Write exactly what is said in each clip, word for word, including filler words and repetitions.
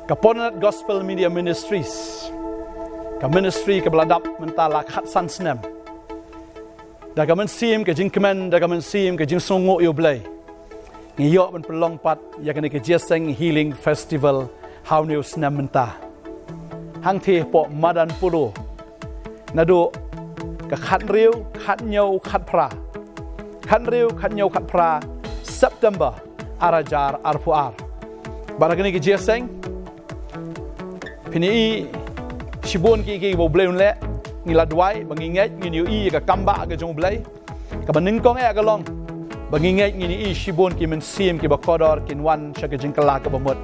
Ka Ponat Gospel Media Ministries, ka ministry kaba la dap mynta la khatsan snem. Da ka mynsiem ka jingkmen, da ka mynsiem ka jingsngewnguh ïa U Blei, ngi ïoh ban pynlong pat ïa kane ka Jingïaseng Healing Festival ha une u snem mynta. Hangtei hapoh madan Polo, naduh ka khathynriew, khathynñiew, khatphra, khathynriew, khathynñiew, khatphra September ar hajar arphew ar. Bad ha kane ka jingïaseng, phin ïohi shibun ki, kiba U Blei un leh. Ngi la duwai ba ngi ngeit ngin ïohi ïa ka kambah ka jong U Blei. Kaba nyngkong eh ka long ba ngi ngeit ngin ïohi shibun ki mynsiem kiba kordor kin wan sha ka jingkylla kaba mut,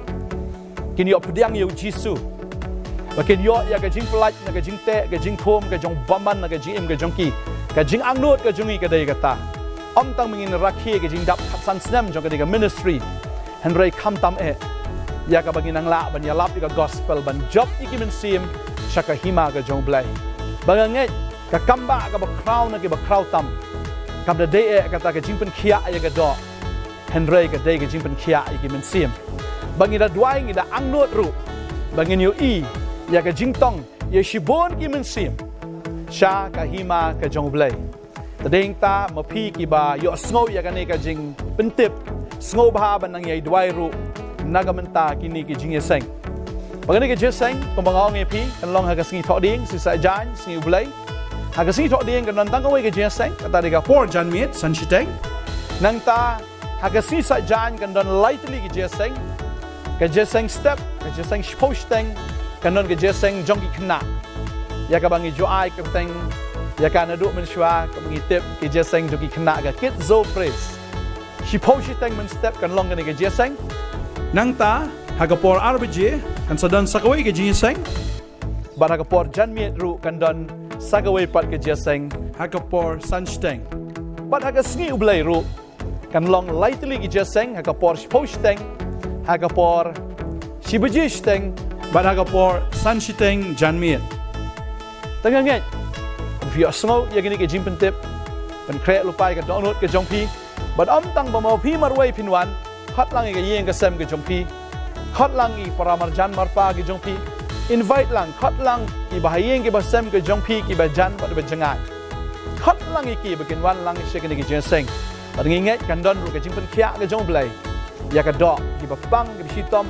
kin ïoh pdiang ïa U Jisu, ba kin ïoh ïa ka jingpyllait na ka jingteh, ka jingthum, ka jingbymman na ka jingim ka jong ki. Ka jingangnud ka jong ngi ka dei kata. Ym tang ba ngin rakhe ka jingdap khatsan snem jong kane ka ministry, hynrei khamtam eh ïa kaba ngin nang lah ban ïalap ïa ka gospel, ban jop ïa ki mynsiem sha ka hima ka jong U Blei. Ba nga ngeit ka kambah kaba khraw na kiba khraw tam kam da dei eh kata ka jingpynkhiah ïa ka doh, hynrei ka dei ka jingpynkhiah ïa ki mynsiem. Ba ngi da duwai, ngi da angnud ruh ba ngin ïohi ïa ka jingtong ïa shibun ki mynsiem sha ka hima ka jong U Blei. Te dei hangta ma phi kiba ïohsngew ïa kane ka jingpyntip, sngewbha ban nang ïai duwai ruh na ka bynta kine ki jingïaseng. Ba kane ka jingïaseng, kumba nga ong ïa phi, kan long ha ka sngi Thohdieng, Sngi Saitjaiñ, Sngi U Blei. Ha ka sngi Thohdieng kan don tang kawei ka jingïaseng, kata dei ka por janmiet, san shiteng. Nangta ha ka sngi Saitjaiñ kan don lai tylli ki jingïaseng. Ka jingïaseng step, ka jingïaseng shiphew shiteng, kan don ka jingïaseng jong ki khynnah, ïa kaba ngi ju ai kyrteng ïa ka naduh mynshuwa, kaba ngi tip, ka jingïaseng jong ki khynnah, ka Kids Zo Praise. Shiphew shiteng mynstep kan long kane ka jingïaseng. Nangta ha ka por ar baje kan sa don sa kawei ka jingïaseng. Bad ha ka por janmiet ruh kan don sa kawei pat ka jingïaseng ha ka por san shiteng. Bad ha ka sngi U Blei ruh kan long lai tylli ki jingïaseng, ha ka por shiphew shiteng, ha ka por shi baje shiteng, bad ha ka por san shiteng janmiet. Te nga ngeit ba phi ïohsngew ïa kine ki jingpyntip, pynkhreh lypa ïa ka dohnud ka jong phi. Bad ym tang ba ma phi marwei phin wan, khot lang ïa ka ïing ka sem ka jong phi, khot lang ïa ki para marjan marpa ka jong phi, invite lang, khot lang ïa ki ba ha ïing ki ba sem ka jong phi, ki ba jan bad ba jngai. Khot lang ïa ki ba kin wan lang sha kine ki jingïaseng. Bad ngi ngeit kan don ruh ka jingpynkhiah ka jong U Blei ïa ka doh ki ba pang, ki ba shitom,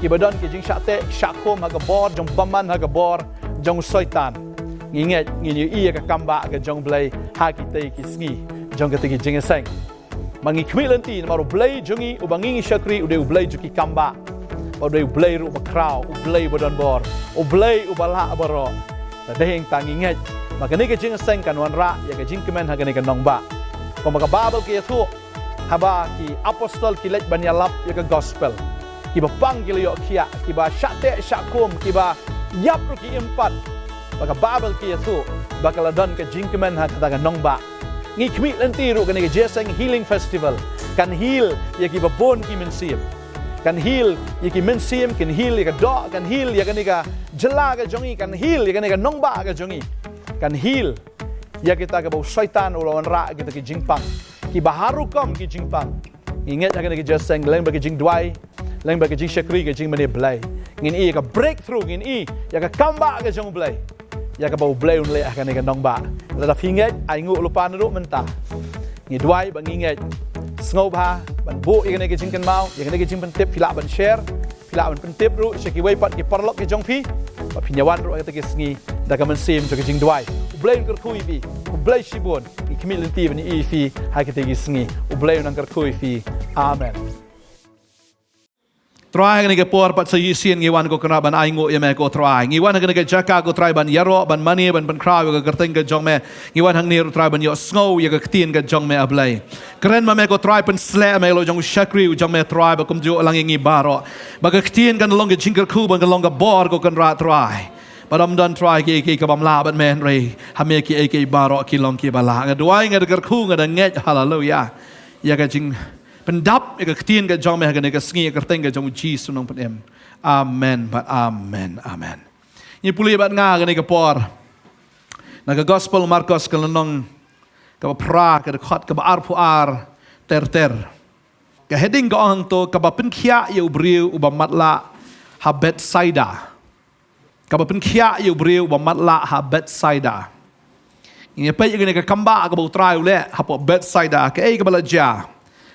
ki ba don ki jingshah teh shah khum ha ka bor jong bymman, ha ka bor jong u Soitan. Ngi ngeit ngin ïohi ïa ka kambah ka jong U Blei ha kitei ki sngi jong kitei ki jingïaseng. Ma ngi khmih lynti namar U Blei jong ngi uba ngi ngi shakri u dei U Blei jong ki kambah. U dei U Blei ruh uba khraw, U Blei uba don bor, U Blei uba lah baroh. Te dei hangta ngi ngeit ba kane ka jingïaseng kan wanrah ïa ka jingkmen ha kane ka nongbah. Kumba ka Baibl ka ïathuh, haba ki apostol ki leit ban ïalap ïa ka gospel, ki ba pang ki la ïoh khiah, ki ba shah teh shah khum, ki ba ïap ruh ki im pat. Ba ka Baibl ka ïathuh ba ka la don ka jingkmen ha kata ka nongbah. Ngi khmih lynti ruh kane ka Jingïaseng Healing Festival kan heal ïa ki ba bun ki mynsiem. Kan heal ïa ki mynsiem, kan heal ïa ka doh, kan heal ïa kane ka jylla ka jong ngi, kan heal ïa kane ka nongbah ka jong ngi. Kan heal ïa kita kiba u Soitan u la wanrah kita ki jingpang, kiba har rukom ki jingpang. Ngi ngeit ha kane ka jingïaseng, lem bad ka jingduwai, lem bad ka jingshakri, ka jingmane Blei, ngin ïohi ïa ka breakthrough, ngin ïohi ïa ka kambah ka jong U Blei, ïa kaba U Blei un leh ha kane ka nongbah. Lada phi ngeit, ai nguh lypa naduh mynta. Ngi duwai bad ngi ngeit. Sngewbha ban buh ïa kane ka jingkynmaw, ïa kane ka jingpyntip, phi lah ban share, phi lah ban pyntip ruh sha kiwei pat ki paralok ki jong phi ba phin ïawan ruh ha kata ki sngi da ka mynsiem jong ka jingduwai. U Blei un kyrkhu ïa phi. U Blei shibun. Ngi khmih lynti ban ïohi ïa phi ha kata ki sngi. U Blei un nang kyrkhu ïa phi. Amen. Trai, ha kane ka por pat sa shisien ngi wan, ko Kynrad, ban ai nguh ïa me, ko Trai. Ngi wan ha kane ka jaka, ko Trai, ban ïaroh, ban mane, ban pynkhraw ïa ka kyrteng ka jong me. Ngi wan hangne ruh, Trai, ban ïohsngew ïa ka ktien ka jong me, A Blei. Kren ma me, ko Trai, pynsleh ma me, la u jong u shakri u jong me, Trai, bad kumjuh lang ïa ngi baroh. Ba ka ktien kan long ka jingkyrkhu, bad kan long ka bor, ko Kynrad, Trai. Bad ym don, Trai, kiei kiei kaba ym lah bad me, hynrei ha me kiei kiei baroh ki long kiba lah. Nga duwai, nga da kyrkhu, nga da ngeit, haleluya, ïa ka jingpyndap ïa ka ktien ka jong me ha kane ka sngi, ha ka kyrteng ka jong u Jisu Nongpynim. Amen bad amen, amen. Ngi pule bad nga ha kane ka por na ka Gospel Markos, ka lynnong kaba phra, ka dkhot kaba arphew ar ter ter. Ka heading ka ong hangto, kaba pynkhiah ïa u briew uba matlah ha Bethsaida. Kaba pynkhiah ïa u briew uba matlah ha Bethsaida. Ngi peit ïa kane ka kambah kaba u Trai u leh hapoh Bethsaida, kaei kaba la jia.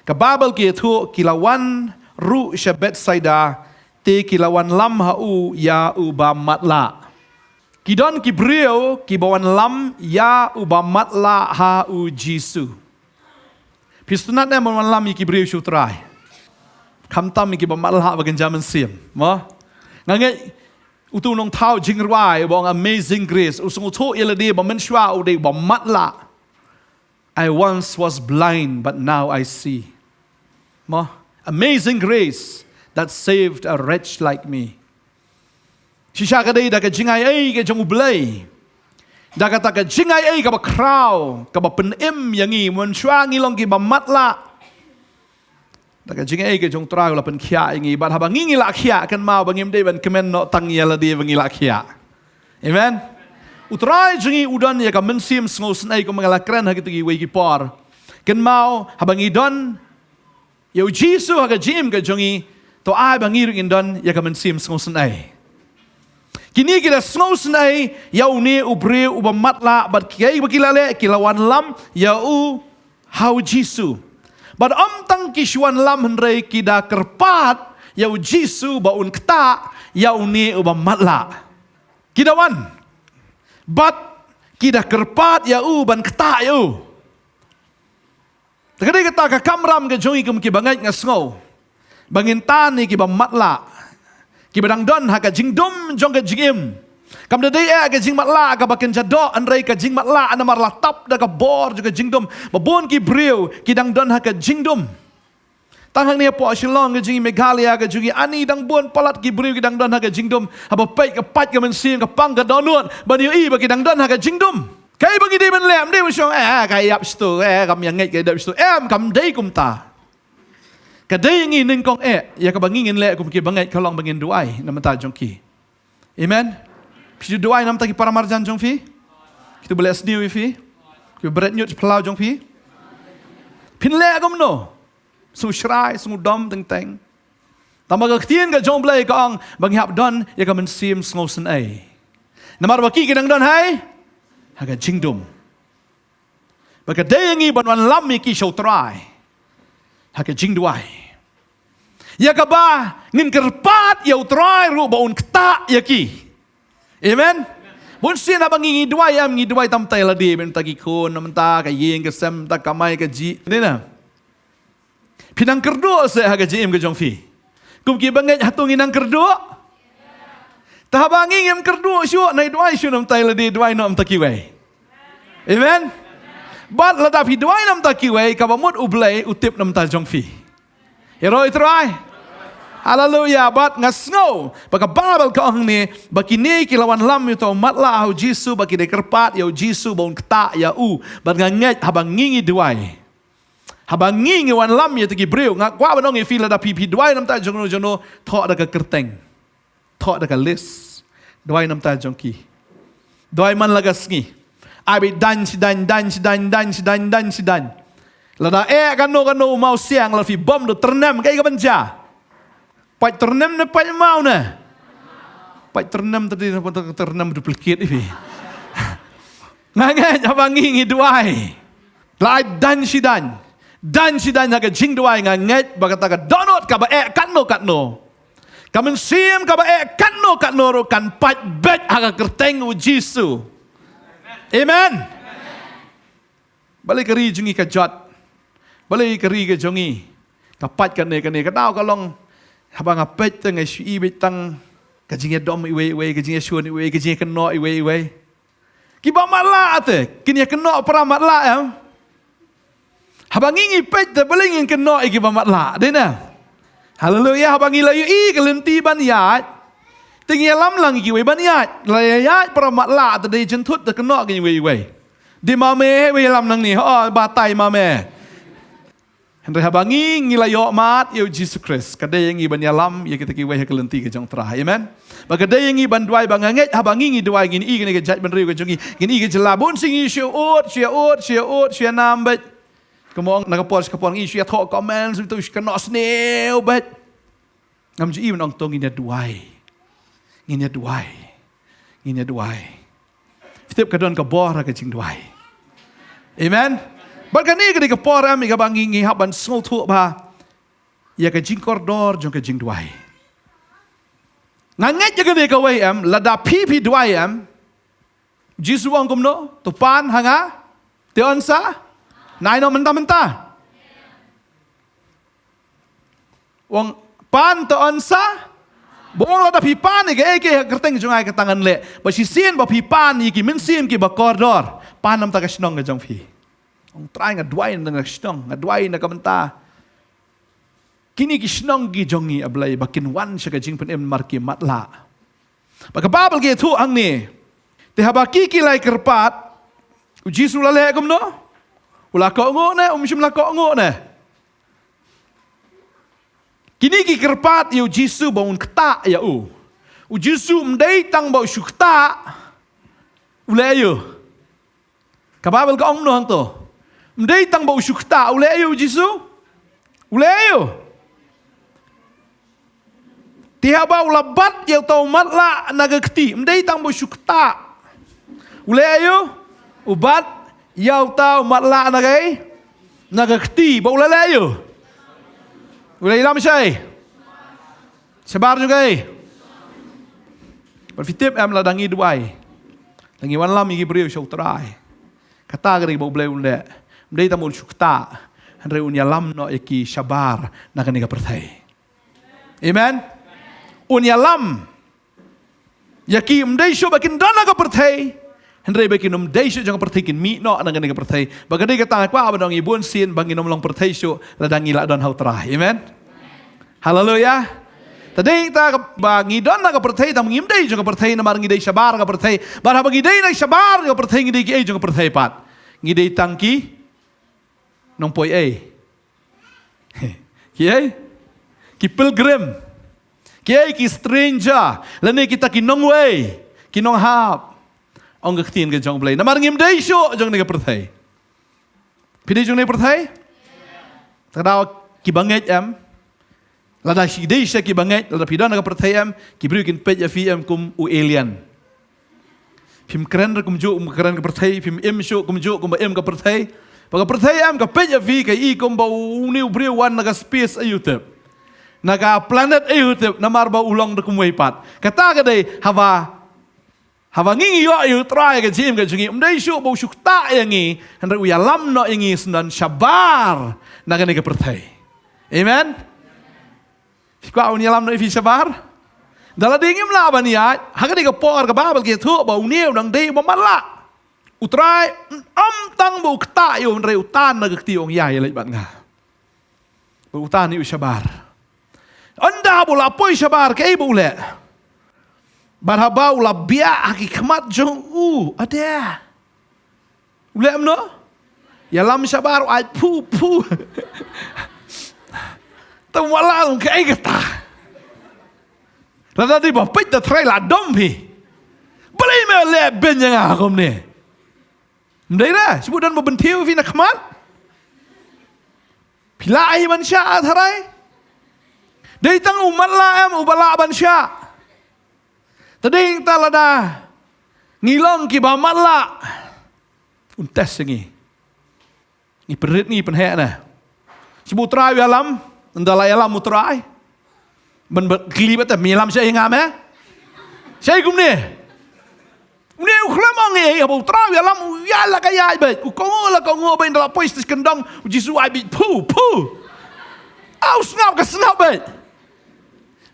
Ka Baibl ka ïathuh, ki la wan ruh sha Bethsaida, te ki la wanlam ha u ïa uba matlah. Ki don ki briew kiba wanlam ïa uba matlah ha u Jisu. Phi sngewtynnat ne em ban wanlam ïa ki briew sha u Trai? Khamtam ïa kiba matlah ba kynja mynsiem, mo? Nga ngeit uto u nongthaw jingrwai uba ong Amazing Grace u sngewthuh ïa lade ba mynshuwa u dei uba matlah. "I once was blind, but now I see." Mo? "Amazing grace that saved a wretch like me." Shisha ka dei da ka jingai ei ka jong U Blei, da kata ka jingai ei kaba khraw, kaba pynim ïa ngi, mynshuwa ngi long kiba matlah. Da ka jingai ei ka jong U Trai u la pynkhiah ïa ngi, bad haba ngi ngi la khiah, kynmaw ba ngim dei ban kmen noh tang ïa lade ba ngi la khiah. Amen. U Trai jong ngi u don ïa ka mynsiem sngewsynei kumba nga la kren ha kito kiwei ki por. Kynmaw haba ngi don ïa u Jisu ha ka jingim ka jong ngi, to ai ba ngi ruh ngin don ïa ka mynsiem sngewsynei. Kine ki da sngewsynei ïa une u briew uba matlah, bad kiei ba ki la leh, ki la wanlam ïa u ha u Jisu. Bad ym tang ki shu wanlam hynrei ki da kyrpad ïa u Jisu ba un ktah ïa une uba matlah. Ki da wan. Bad ki da kyrpad ïa u ban ktah ïa u. Te ka dei kata ka kamram ka jong ngi kum kiba ngeit, nga sngew ba ngin tan ïa kiba matlah, kiba dang don ha ka jingdum jong ka jingim. Kam da dei eh ka jingmatlah kaba kynja doh, hynrei ka jingmatlah namar la tap da ka bor jong ka jingdum. Ba bun ki briew ki dang don ha ka jingdum. Tang hangne hapoh Shillong ka jong ngi, Meghalaya ka jong ngi, ani dang bun palat ki briew ki dang don ha ka jingdum. Haba peit ka pait ka mynsiem, ka pang ka dohnud ban ïohi ba ki dang don ha ka jingdum. Kaei ba ngi dei ban leh? Ym dei ban shong, eh, ka ïap shatu, eh, kam ïa ngeit ka ïap shatu. Em, kam dei kumta. Ka dei ngi nyngkong eh ïa kaba ngi ngin leh kum kiba ngeit, ka long ba ngin duwai na bynta jong ki. Amen. Phi ju duwai na bynta ki para marjan jong phi, kito ba leh sniew ïa phi, ki bret ñiut phyllaw jong phi? Phin leh kumno? Sngewshrai, sngewdom teng teng. Tangba ka ktien ka jong U Blei ka ong ba ngi hap don ïa ka mynsiem sngewsynei. Namar ba ki ki dang don ha, ha ka jingdum. Ba ka dei ïa ngi ban wanlam ïa ki sha U Trai ha ka jingduwai, ïa kaba ngin kyrpad ïa U Trai ruh ba un ktah ïa ki. Amen. Bun sien haba ngi ngi duwai, em, ngi duwai tam tai lade, mynta ki khun, mynta ka ïing ka sem, mynta ka kamai kajih, ne na. Phi nang kyrduh seh ha ka jingim ka jong phi kum kiba ngeit? Hato ngi nang kyrduh? Te haba ngi ngim kyrduh shuh, nai duwai shuh na bynta lade, duwai noh na bynta kiwei. Amen. Bad lada phi duwai na bynta kiwei, kaba mut U Blei u tip na bynta jong phi. Ïaroh ïa U Trai. Haleluya. Bad nga sngew ba ka Baibl ka ong hangne ba kine ki la wanlam ïa uto u matlah ha u Jisu, ba ki da kyrpad ïa u Jisu ba un ktah ïa u. Bad nga ngeit haba ngi ngi duwai, haba ngi ngi wanlam ïa kito ki briew, nga kwah ban ong ïa phi, lada phi phi duwai na bynta jongno jongno, thoh da ka kyrteng, thoh da ka list. Duwai na bynta jong ki. Duwai man la ka sngi. Ai beit, daiñ shi daiñ, daiñ shi daiñ, daiñ shi daiñ, daiñ shi daiñ. Lada eh kano kano u mawsiang, la phi bom da tyrnem, kaei kaban jia? Pait tyrnem ne pait maw ne? Pait tyrnem, tadi tyrnem duplicate ïa phi. Nga ngeit haba ngi ngi duwai, la ai daiñ shi daiñ, daiñ shi daiñ ha ka jingduwai, nga ngeit ba kata ka dohnud kaba eh katno katno, ka mynsiem kaba eh katno katno ruh kan pait beit ha ka kyrteng u Jisu. Amen. Balei ka ri jong ngi ka jot? Balei ka ri ka jong ngi ka pait kane kane? Ka daw ka long, haba nga peit te nga shu i beit tang ka jingïadom iwei iwei, ka jingïashun iwei, ka jingïakynnoh iwei iwei. Kiba matlah te kin ïakynnoh para matlah, em? Haba ngi ngi peit te balei ngin kynnoh ïa kiba matlah, dei ne? Haleluya. Haba ngi la ïohi ka lynti ban ïaid, te ngi ïalam lang ïa kiwei ban ïaid. La ïaid para matlah te dei jynthut te kynnoh ïa kiwei iwei. Dei mame, wei ïalam nangne, oh, batai mame. Hynrei haba ngi ngi la ïoh mad ïa u Jisu Khrist, ka dei ïa ngi ban ïalam ïa kita kiwei ha ka lynti ka jong U Trai. Amen. Ba ka dei ïa ngi ban duwai, ba nga ngeit haba ngi ngi duwai, ngin i kane ka jaitbynriew ka jong ngi, ngin i ka jylla. Bun sien ngi shu ïa ud, shu ïa ud, shu ïa ud, shu ïa nam beit. Kumba ong na ka por sha ka por, ngi shu ïa thoh comment, shu ïa thoh, shu ïa kynnoh sniew beit. Ngam ju i ban ong to, ngin ïa duwai. Ngin ïa duwai. Ngin ïa duwai. Phi tip ka don ka bor ha ka jingduwai. Amen. Bad kane ka dei ka por em ïa kaba ngi, ngi hap ban sngewthuh bha ïa ka jingkordor jong ka jingduwai. Nga ngeit ïa kane kawei em, lada phi phi duwai em, Jisu ong kumno, to pan ha nga, te yn sa ai noh mynta mynta. Ong pan, to yn sa. Ba ong lada phi pan ïa kaei kaei ha ka kyrteng jong nga, kata ngan leh. Ba shisien ba phi pan ïa ki mynsiem kiba kordor, pan na ka bynta ka shnong ka jong phi. Ong Trai, nga duwai na ka shnong, nga duwai na ka bynta kine ki shnong ki jong ngi, A Blei, ba kin wan sha ka jingpynim namar ki matlah. Bad ka Baibl ka ïathuh hangne, te haba ki ki la kyrpad, u Jisu u la leh kumno? U la kohnguh ne um shym la kohnguh ne? Kine ki kyrpad ïa u Jisu ba un ktah ïa u. U Jisu ym dei tang ba u shu ktah, u leh ïa u. Ka Baibl ka ong kumno hangto? Ym dei tang ba u shu ktah, u leh ïa u Jisu? U leh ïa u. Te haba u la bat ïa uta u matlah na ka kti, ym dei tang ba u shu ktah, u leh ïa u. U bat ïa uta u matlah na ka, na ka kti, bad u la leh ïa u. U la ïalam shaei? Shabar jong kaei? Bad phi tip em, lada ngi duwai, lada ngi wanlam ïa ki briew sha u Trai, kata ka dei ba U Blei un leh. Ym dei tang ba un shu ktah, hynrei un ïalam noh ïa ki shabar na kane ka pyrthei. Amen. Un ïalam ïa ki, ym dei shuh ba kin don ha ka pyrthei, hynrei ba kin ym dei shuh jong ka pyrthei, kin mih noh na kane ka pyrthei. Bad ka dei kata nga kwah ban ong ïa bun sien ba ngin ym long pyrthei shuh lada ngi la don ha u Trai. Amen. Haleluya. Te dei ta ba ngi don ha ka pyrthei, tang ba ngim dei jong ka pyrthei, namar ngi dei shabar ka pyrthei. Bad haba ngi dei na shabar ka pyrthei, ngi dei kiei jong ka pyrthei pat? Ngi dei tang ki nongpoi ei. Kiei? Ki pilgrim. Kiei? Ki stranger. Lane kita ki nongwei, ki nonghap, ong ka ktien ka jong U Blei, namar ngim dei shuh jong kane ka pyrthei. Phi dei jong kane ka pyrthei? Te ka daw kiba ngeit em, lada phi dei sha kiba ngeit, lada phi don ha ka pyrthei em, ki briew kin peit ïa phi em kum u alien. Phim kren ruh kumjuh kum kren ka pyrthei, phim im shuh kumjuh kumba im ka pyrthei. Ba ka pyrthei em ka peit ïa phi, ka i kumba une u briew wan na ka space aïu tip, na ka planet aïu tip, namar ba u long ruh kumwei pat. Kata ka dei haba, haba ngi ngi ïoh ïa u Trai ha ka jingim ka jong ngi, ym dei shuh ba u shu ktah ïa ngi, hynrei u ïalam noh ïa ngi syndon shabar na kane ka pyrthei. Amen. Phi kwah un ïalam noh ïa phi shabar? Da lade ngim lah ban ïaid, ha kane ka por ka Baibl ka ïathuh ba une u dang dei uba matlah. U Trai ym tang ba u ktah ïa u, hynrei u tan na ka kti, u ong ïa, ïa leit bad nga. Ba u tan ïa u shabar. Ynda ba u la poi shabar, kaei ba u leh? Bad haba u la biah ha ki khmat jong u, ade, u leh kumno? Ïalam shabar, u ap phu phu. Te u matlah u ong, kaei kata? Lada dei ba peit da trai la dom phi. Balei me leh beiñ ïa nga kumne? Ym dei re, shu don ba pynthiew phi na khmat. Phi lah hi ban shah tharai? Dei tang u matlah em uba lah ban shah? Te dei ta lada ngi long kiba matlah, un test ïa ngi. Ngi pynrit, ngi pynheh ne? Shu ba u Trai u ïalam, ynda la ïalam u Trai, ban ba kylli bad te, me ïalam shaei ïa nga me? Shaei kumne? Une u khlem ong ei, haba u Trai u ïalam, u ïaid la ka ïaid beit, u kohnguh la kohnguh beit, ynda la poi sha kyndong u Jisu, ai beit phu phu. Au, sngap ka sngap beit.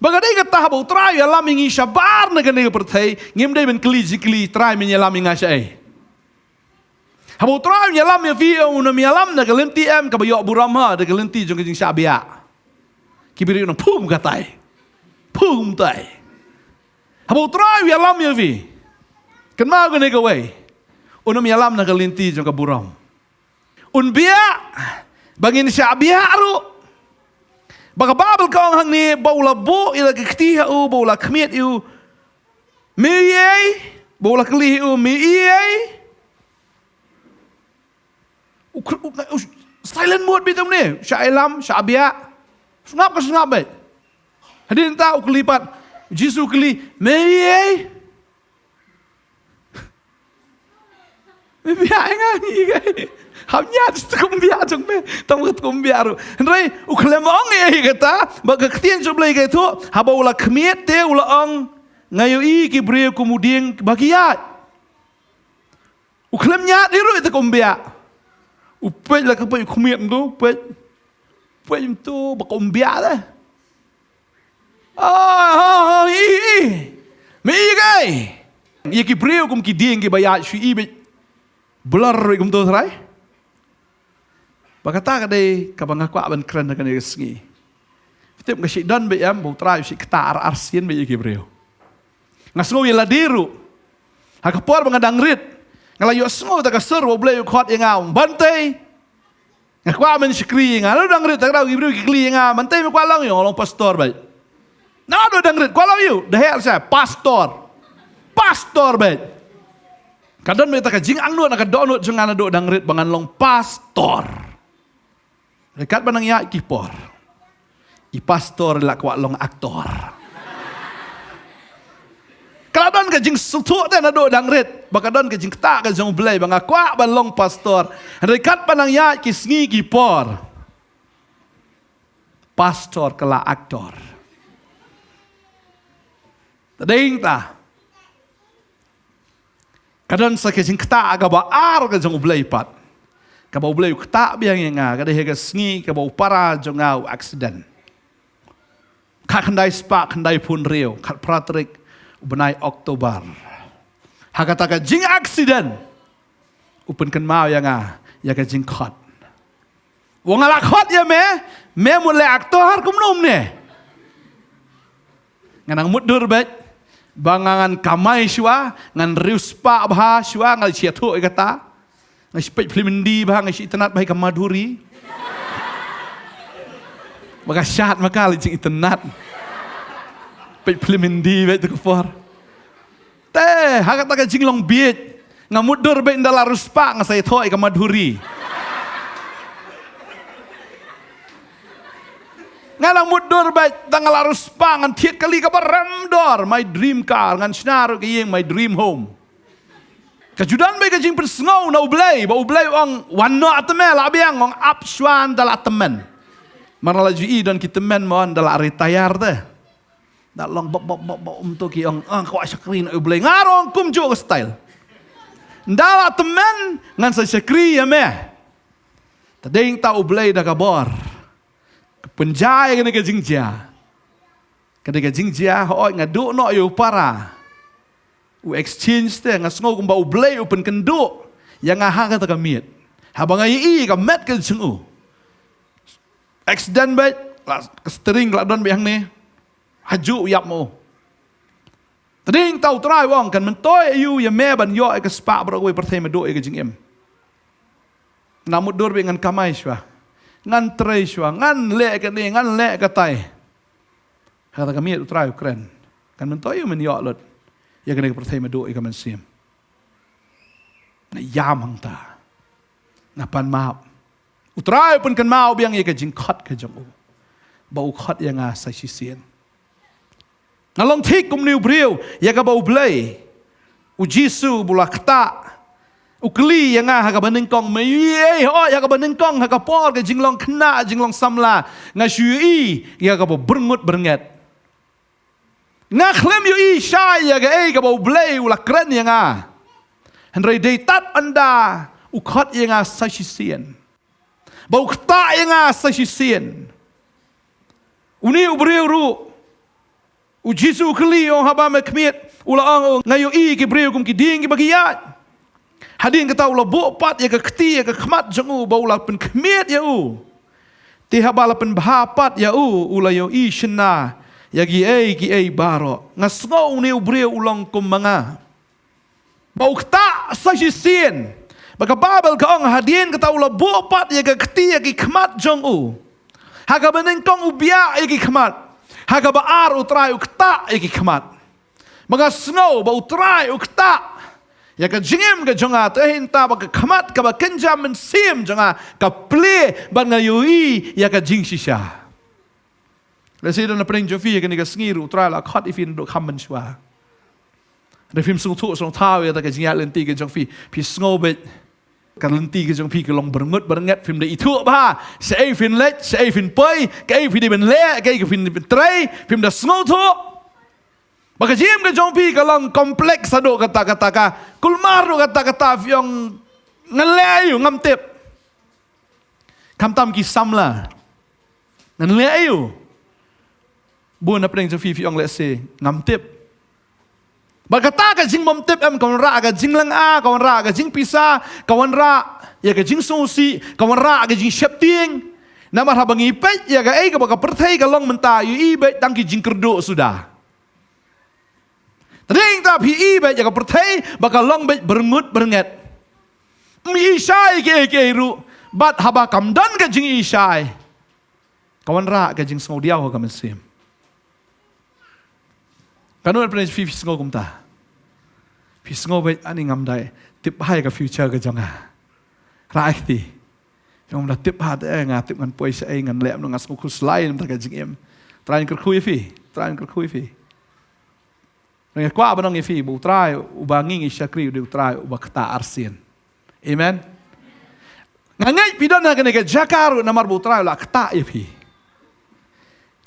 Ba ka dei kata, haba u Trai u ïalam ïa ngi shabar na kane ka pyrthei, ngim dei ban kylli jingkylli, Trai me ïalam ïa nga shaei? Haba u Trai u ïalam ïa phi, un ym ïalam na ka lynti em kaba ïoh burom ha, da ka lynti jong ka jingshah biah. Ki briew nang phu kumtai, phu kumtai. Haba u Trai u ïalam ïa phi, kynmaw kane kawei, un ym ïalam na ka lynti jong ka burom. Un biah ba ngin shah biah ruh. Ba ka Baibl ka ong hangne, ba u la buh ïa la ka kti ha u, ba u la khmied ïa u, me ïohi ei? Ba u la kylli ïa u, me ïohi ei? U kr-, u, u, silent mode beit um ne, shah ïalam, shah biah. Sngap ka sngap beit. Hadien ta u kylli pat, U Jisu u kylli, me ïeit? Me biah ïa nga, ïeit? Hap ñiad sha ka umbiah jong me, tang ka umbiah ruh. Hynrei u khlem ong ei ei kata, ba ka ktien jong U Blei ka ïathuh, haba u la khmied te u la ong, nga ïohi ki briew kum u dieng ba ki ïaid. U khlem ñiad hi ruh ïa ka umbiah. U peit la ka peit, u khmied tu, peit. Peit tu ba ka umbiah te. Ah, ha, ha, i, i. Me i kai. Ïa ki briew kum ki dieng kiba ïaid shu i beit. Blur ruh kumto trai. Ba kata ka dei kaba nga kwah ban kren ha kane ka sngi. Tip nga shu don beit em, ba U Trai u shu ktah ar ar sien beit ïa ki briew. Nga sngew ïa lade ruh. Ha ka por ba nga dang rit, nga la ïohsngew da ka sur ba U Blei u khot ïa nga, Bantei. Nga kwah men shakri ïa nga. Naduh dang rit, ta ka daw ki briew ki kylli ïa nga, Bantei me kwah long ïa? Nga long pastor beit. Naduh dang rit, kwah long ïa u? Da heh sa, pastor. Pastor beit. Ka don beit ta ka jingangnud na ka dohnud jong nga naduh dang rit ba ngan long pastor. Hynrei katba nang ïaid ki por, i pastor i la kwah long actor. Ka la don ka jingsngewthuh te naduh dang rit ba ka don ka jingktah ka jong U Blei ba nga kwah ban long pastor. Hynrei katba nang ïaid ki sngi ki por, pastor ka la actor. Te dei ta ka don sa ka jingktah kaba ar ka jong U Blei pat, kaba U Blei u ktah biang ïa nga, ka dei ha ka sngi kaba u para jong nga u accident. Khatkhyndai spah khyndaiphew hynriew, khatphra tarik u bnai October. Ha kata ka jingaccident u pynkynmaw ïa nga ïa ka jingkhot. Wa nga la khot ïa me, me mut leh actor kumno ne? Nga nang mutdur beit ba nga ngan kamai shuwa, ngan riewspah bha shuwa, nga shu ïathuh ïa kata. Nga shu peit phlim Hindi bha, nga shu itynnad bha ïa ka Madhuri. Ba ka shad ma ka la jingitynnad. Peit phlim Hindi beit tu ka por. Te ha kata ka jinglong bieit, nga mutdur beit, ynda la riewspah nga sa ïathuh ïa ka Madhuri. Nga nang mutdur beit, ynda nga la riewspah ngan thied kali kaba rem dor, my dream car, ngan shna ruh ka ïing, my dream home. Ka ju don beit ka jingpynsngew na U Blei, ba U Blei u ong, wan noh ha tymmen, la biang, ong ap shuwa ynda la tymmen. Mar la ju i don ki tymmen mo ynda la retire te. Da long bop bop bop bop, um, to ki ong, ah, kwah shakri na U Blei. Nga ruh kumjuh ka style. Ynda la tymmen ngan sa shakri ïa me. Te dei ta U Blei da ka bor ka pynjia ïa kane ka jingjia. Kane ka jingjia, hooid nga duh noh ïa u para. U exchange te, nga sngew kumba U Blei u pynkynduh ïa nga ha kata ka miet. Haba nga ïohi ka met ka jong u. Accident beit, la, ka steering la don beit hangne. Hajuh u ïap mo. Te dei ta U Trai u ong, kan myntoi aïu ïa me ban ïoh ïa ka spah baroh kawei pyrthei, ma duh ïa ka jingim. Nga mutdur beit, ngan kamai shuwa, ngan trei shuwa, ngan leh kane, ngan leh katai. Ha kata ka miet U Trai u kren, kan myntoi aïu men ïoh lut ïa kane ka pyrthei, ma duh ïa ka mynsiem. Nga ïam hangta. Nga pan map. U Trai u pynkynmaw biang ïa ka jingkhot ka jong u, ba u khot ïa nga sa shisien. Nga long thik kum une u briew ïa kaba U Blei, U Jisu ba u la ktah, u kylli ïa nga ha kaba nyngkong, me ïohi ei, hooid, ha kaba nyngkong, ha ka por ka jinglong khynnah, jinglong samla, nga shu ïohi ïa kaba byrngut byrnget. Nga khlem ïohi shai ïa kaei kaba U Blei u la kren ïa nga. Hynrei dei tad ynda u khot ïa nga sa shisien, ba u ktah ïa nga sa shisien. Une u briew ruh, U Jisu u kylli, ong, haba me khmied? U la ong, nga ïohi ki briew kum ki dieng kiba ki ïaid. Hadien kata u la buh pat ïa ka kti ïa ka khmat jong u, ba u la pynkhmied ïa u. Te haba la pynbha pat ïa u, u la ïohi shynna ïa kiei kiei baroh. Nga sngew une u briew u long kum ma nga, ba u ktah sa shisien. Ba ka Baibl ka ong, hadien kata u la buh pat ïa ka kti ïa ki khmat jong u. Ha kaba nyngkong u biah ïa ki khmat. Ha kaba ar U Trai u ktah ïa ki khmat. Ba nga sngew ba U Trai u ktah ïa ka jingim ka jong nga, te hynta ba ka khmat kaba kynja mynsiem jong nga ka plie ban nga ïohi ïa ka jingshisha. Lehse don na pdeng jong phi kane ka sngi ruh U Trai la khot ïa phi naduh kham mynshuwa. Hynrei phim sngewthuh sngewthaw ïa kata ka jingïaid lynti ka jong phi. Phi sngew beit ka lynti ka jong phi ka long byrngut byrnget, phim da ithuh bha shaei phin leit, shaei phin poi, kaei phi dei ban leh, kaei ka phin trei, phim da sngewthuh. Ba ka jingim ka jong phi ka long complex haduh katta katta, ka kulmar haduh katta katta, phi ong ngan leh aïu ngam tip. Khamtam ki samla, ngan leh aïu. Bun na pdeng jong phi phi ong lehse ngam tip. Bad kata ka jingbym tip em ka wanrah ka jinglynga, ka wanrah ka jingpisa, ka wanrah ïa ka jingsngewsih, ka wanrah ka jingsheptieng. Namar haba ngi peit ïa kaei kaba ka pyrthei ka long mynta, ïohi beit tang ki jingkyrduh suda. Te dei tang ba phi i beit ïa ka pyrthei ba ka long beit byrngut byrnget. Ym i shai kiei kiei ruh, bad haba kam don ka jing i shai, ka wanrah ka jingsngewdiaw ha ka mynsiem. Katno na pdeng phi phi sngew kumta? Phi sngew beit, ani ngam dei tip bha ïa ka future ka jong nga. Rah ïa kti. Ngam da tip bha te, eh, nga tip ngan poi shaei, ngan leh kumno, nga sngew khuslai namar ka jingim. Trai un kyrkhu ïa phi, Trai un kyrkhu ïa phi. Nga kwah ban ong ïa phi ba U Trai uba ngi ngi shakri u dei U Trai uba ktah arsien. Amen. Nga ngeit phi don ha kane ka jaka ruh namar ba U Trai u la ktah ïa phi.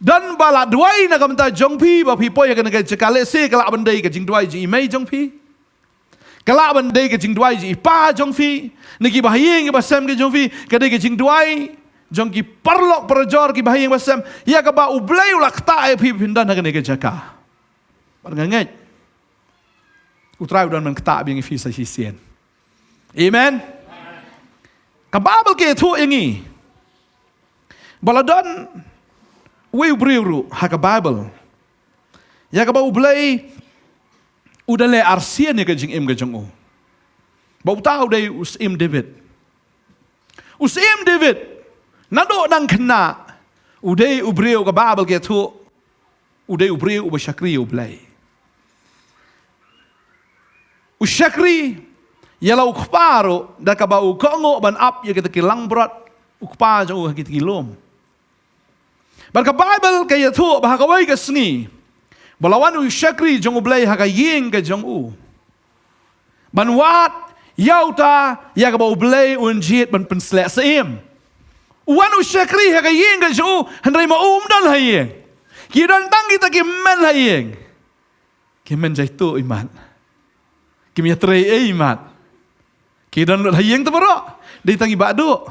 Don ba la duwai na ka bynta jong phi ba phi poi ha kane ka jaka, lehse ka lah ban dei ka jingduwai jong i mei jong phi. Ka lah ban dei ka jingduwai jong i pa jong phi, na ki bahaïing ki basem ki jong phi, ka dei ka jingduwai jong ki paralok parajor, ki bahaïing basem, ïa kaba U Blei u la ktah ïa phi ba phin don ha kane ka jaka. Bad nga ngeit U Trai u don ban ktah biang ïa phi sa shisien. Amen. Ka Baibl ka ïathuh ïa ngi ba la don uwei u briew ruh ha ka Baibl ïa kaba U Blei u da leh arsien ïa ka jingim ka jong u. Ba uta u dei u Syiem David. U Syiem David, naduh nang khynnah u dei u briew, ka Baibl ka ïathuh, u dei u briew uba shakri ïa U Blei. U shakri ïa la u kpa ruh da kaba u kohnguh ban ap ïa kita ki langbrot u kpa jong u ha kita ki lum. Bad ka Baibl ka ïathuh ba ha kawei ka sngi ba la wan u shakri jong U Blei ha ka ïing ka jong u ban wad ïa uta ïa kaba U Blei un jied ban pynsleh syiem. U wan u shakri ha ka ïing ka jong u, hynrei ma u um don ha ïing. Ki don tang kita ki hynmen ha ïing. Ki hynmen jaituh imat. Kim ïatrei ei imat. Ki don lut ha ïing te baroh. Dei tang i Bah Duh.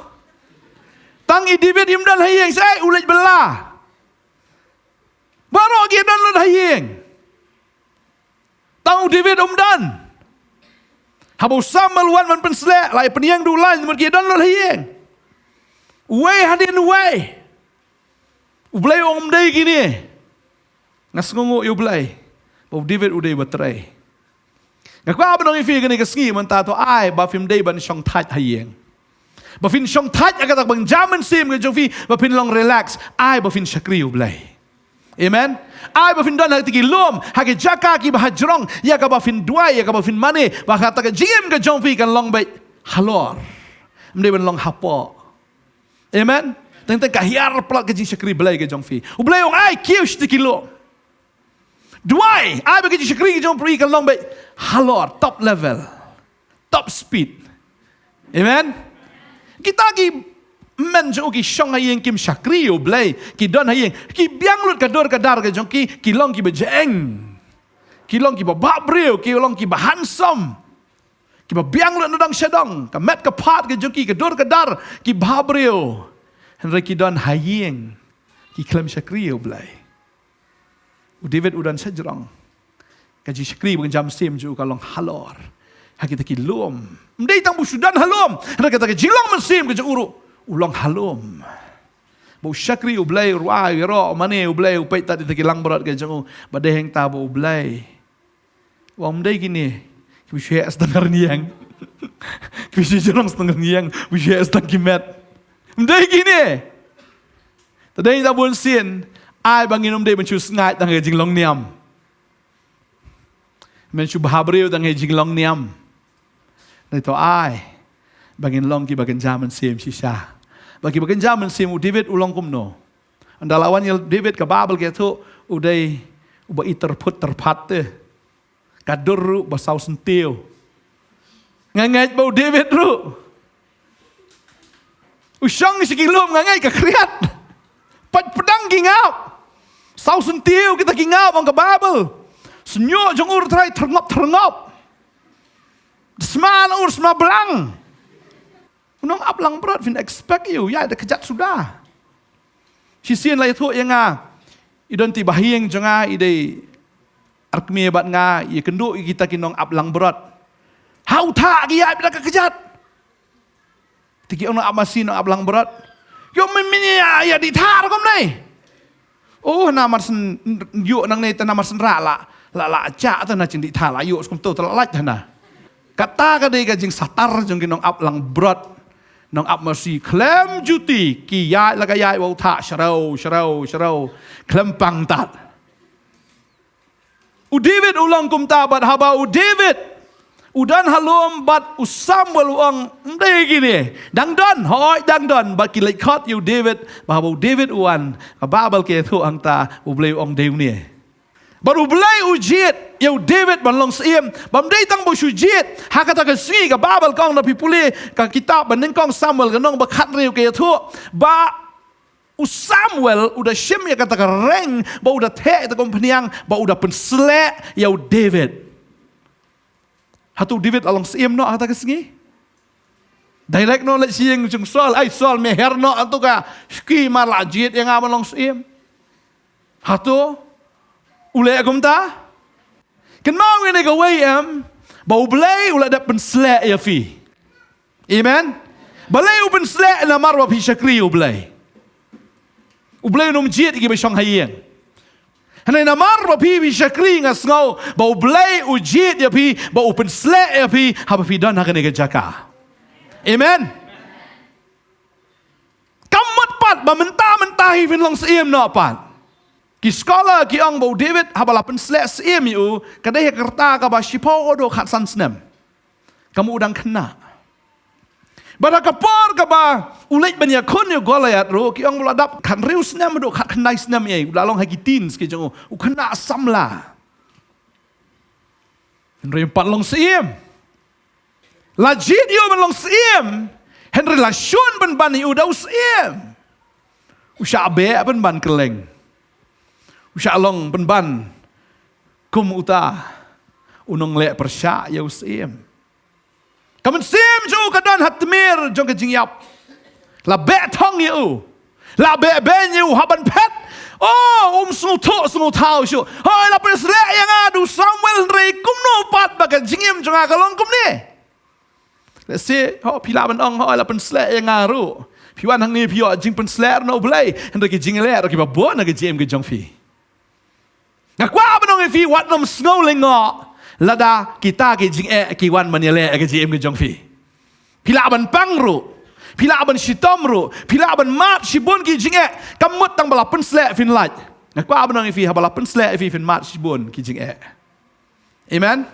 Tang i David im don ha ïing, shaei u leit bylla. Baroh ki don lut ha ïing. Tang u David um don. Haba u Samuel u wan ban pynsleh, la ïa pynïeng da u lain, namar ki don lut ha ïing. Uwei hadien uwei. U Blei u ong ym dei kine. Nga sngewnguh ïa U Blei ba u David u dei uba trei. Nga kwah ban ong ïa phi kane ka sngi mynta, to ai ba phim dei ban shong thait ha ïing. Ba phin shong thait ha kata ka bynta mynsiem ka jong phi, ba phin long relax, ai ba phin shakri U Blei. Amen. Ai ba phin don ha kita ki lum, ha ki jaka kiba hajrong ïa kaba phin duwai, ïa kaba phin mane, ba kata ka jingim ka jong phi kan long beit halor. Ym dei ban long hapoh. Amen. Teng teng ka hiar palat ka jingshakri Blei ka jong phi. U Blei u ong ai kiew sha kita ki lum. Duwai, ai ba ka jingshakri ka jong phi kan long beit halor, top level, top speed. Amen. Kita ki hynmen jong u ki shong ha ïing, kim shakri ïa U Blei, ki don ha ïing, ki biang lut ka dur ka dar ka jong ki, ki long kiba jeng. Ki long kiba bah briew, ki long kiba handsome. Kiba biang lut na dong sha dong, ka met ka phad ka jong ki, ka dur ka dar, ki bah briew. Hynrei ki don ha ïing, ki khlem shakri ïa U Blei. U David u don shajrong. Ka jingshakri ba kynja mynsiem jong u ka long halor. Ha kita ki lum. Ym dei tang ba u shu don ha lum, hynrei kata ka jinglong mynsiem ka jong u ruh u long ha lum. Ba u shakri U Blei, u rwai, u ïaroh, u mane U Blei, u peit tad ïa kita ki langbrot ka jong u. Ba dei hangta ba U Blei u ong ym dei kine kiba shu heh sa tang ha rynïeng, kiba shu jrong sa tang ha rynïeng, kiba shu heh sa tang ki met. Ym dei kine. Te dei da bun sien, ai ba ngin ym dei ban shu sngaid tang ha ka jinglong niam. Men shu bha briew tang ha ka jinglong niam. Dei to ai ba ngin long kiba kynja mynsiem shisha. Ba kiba kynja mynsiem, u David u long kumno? Ynda la wan ïa u David ka Baibl ka ïathuh u dei uba i tyrphut tyrphat te. Ka dur ruh ba saw syntiew. Nga ngeit ba u David ruh u shong sha ki lum, nga ngeit ka khriat. Pat pdeng ki ngap. Saw syntiew kita ki ngap ong ka Baibl. Sñiuh jong u Trai tyrngop tyrngop. Sma na u sma blang. U nongap langbrot phin expect ïa u ïaid da kjat suda. Shisien la ïathuh ïa nga, i don te i bahaïing jong nga i dei arkmie bad nga, i ïakynduh ïa kita ki nongap langbrot. Ha u thah ki ïaid da ka kjat. Te ki ong nongap masi, nongap langbrot. Ïoh mynmiet ïa, ïa dih thah ruh kumne. Oh, namar syn ïoh nangne te namar syn rah la, la, la jah te na jingdih thah la ïoh skum to te la lait te na. Kata ka dei ka jingsatar jong ki nongap langbrot. Nongap masi khlem juti ki ïaid la ka ïaid wa u thah sharau, sharau, sharau. Khlem pang tat. U David u long kumta bad haba u David u don ha lum bad u Samuel u ong, "Ym dei kine." Dang don, hooid dang don, bad ki leit khot ïa u David, bad haba u David u wan, ka Baibl ka ïathuh hangta, U Blei u ong dei une. Bad U Blei u jied ïa u David ban long syiem, bym dei tang ba u shu jied, ha kata ka sngi ka Baibl ka ong da phi pule ka kitab ba nyngkong Samuel ka lynnong ba khathynriew ka ïathuh, ba u Samuel u da shim ïa kata ka reng, ba u da theh ïa kata ka umphniang, ba u da pynsleh ïa u David. Hato u David la long syiem noh ha kata ka sngi? Direct noh leit sha ïing jong Saul, "Ai Saul, me her noh hato ka sngi, mar la jied ïa nga ban long syiem." Hato u leh kumta? Kynmaw ïa kane kawei em, ba U Blei u la dep pynsleh ïa phi. Amen. Balei u pynsleh? Namar ba phi shakri U Blei. U Blei un ym jied ïa ki ba shong ha ïing. Hynrei namar ba phi, phi shakri, nga sngew ba U Blei u jied ïa phi, ba u pynsleh ïa phi haba phi don ha kane ka jaka. Amen. Kam mut pat ba mynta mynta hi phin long syiem noh pat. Ki scholar ki ong ba u David haba la pynsleh syiem ïa u, ka dei ha ka rta kaba shiphew haduh khatsan snem. Ka mut u dang khynnah. Bad ha ka por kaba u leit ban ïakhun ïa u Goliath ruh, ki ong ba u la dap khathynriew snem haduh khatkhyndai snem ïa u, u la long ha ki teens ki jong u, u khynnah samla. Hynrei um pat long syiem. La jied ïa u ban long syiem, hynrei la shun pynban ïa u da u syiem. U shah beh pynban kylleng. U shah long pynban kum uta u nongleh pyrshah ïa u syiem. Ka mynsiem jong u ka don ha tmier jong ka jingïap. La beh thong ïa u. La beh beiñ ïa u, hap ban phet. Oh, um sngewthuh sngewthaw shuh. Hooid, la pynsleh ïa nga da u Samuel, hynrei kumno pat ba ka jingim jong nga ka long kumne? Lehse, hooid, phi lah ban ong, hooid, la pynsleh ïa nga ruh. Phi wan hangne phi ïoh jingpynsleh na U Blei, hynrei ki jingleh ruh kiba bun ha ka jingim ka jong phi. Nga kwah ban ong ïa phi, wat nym sngew lyngngoh lada kita ki jingeh ki wan ban ïaleh ïa ka jingim ka jong phi. Phi lah ban pang ruh, phi lah ban shitom ruh, phi lah ban mad shibun ki jingeh, kam mut tang ba la pynsleh phin lait. Nga kwah ban ong ïa phi, haba la pynsleh ïa phi phin mad shibun ki jingeh. Amen.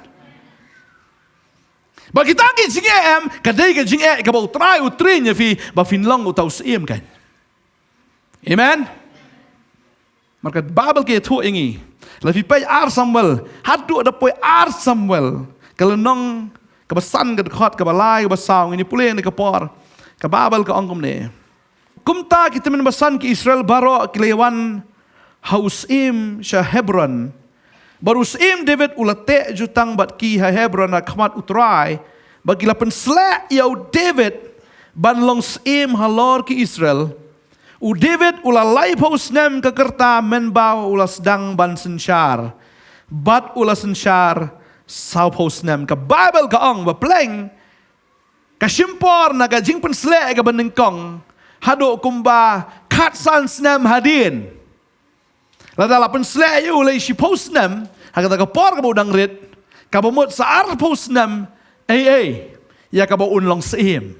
Ba kita ki jingeh em, ka dei ka jingeh kaba U Trai u train ïa phi ba phin long uta u syiem kan. Amen. Marka Baibl ka ïathuh ïa ngi, lada phi peit ar Samuel, haduh da poi ar Samuel, ka lynnong kaba san, ka dkhot kaba lai, kaba saw, ngin ïa pule ha kane ka por. Ka Baibl ka ong kumne. Kumta ki tymmen basan ki Israel baroh ki la ïawan ha u syiem sha Hebron. Bad u syiem David u la teh jutang bad ki ha Hebron ha khmat U Trai. Bad ki la pynsleh ïa u David ban long syiem halor ki Israel. U David u la laiphew snem ka rta mynba u la sdang ban synshar. Bad u la synshar sawphew snem. Ka Baibl ka ong ba pleng ka shim por na ka jingpynsleh kaba nyngkong haduh kumba khatsan snem hadien. Lada la pynsleh ïa u lei shiphew snem ha kata ka por kaba u dang rit, kaba mut sa arphew snem ei ei ïa kaba un long syiem.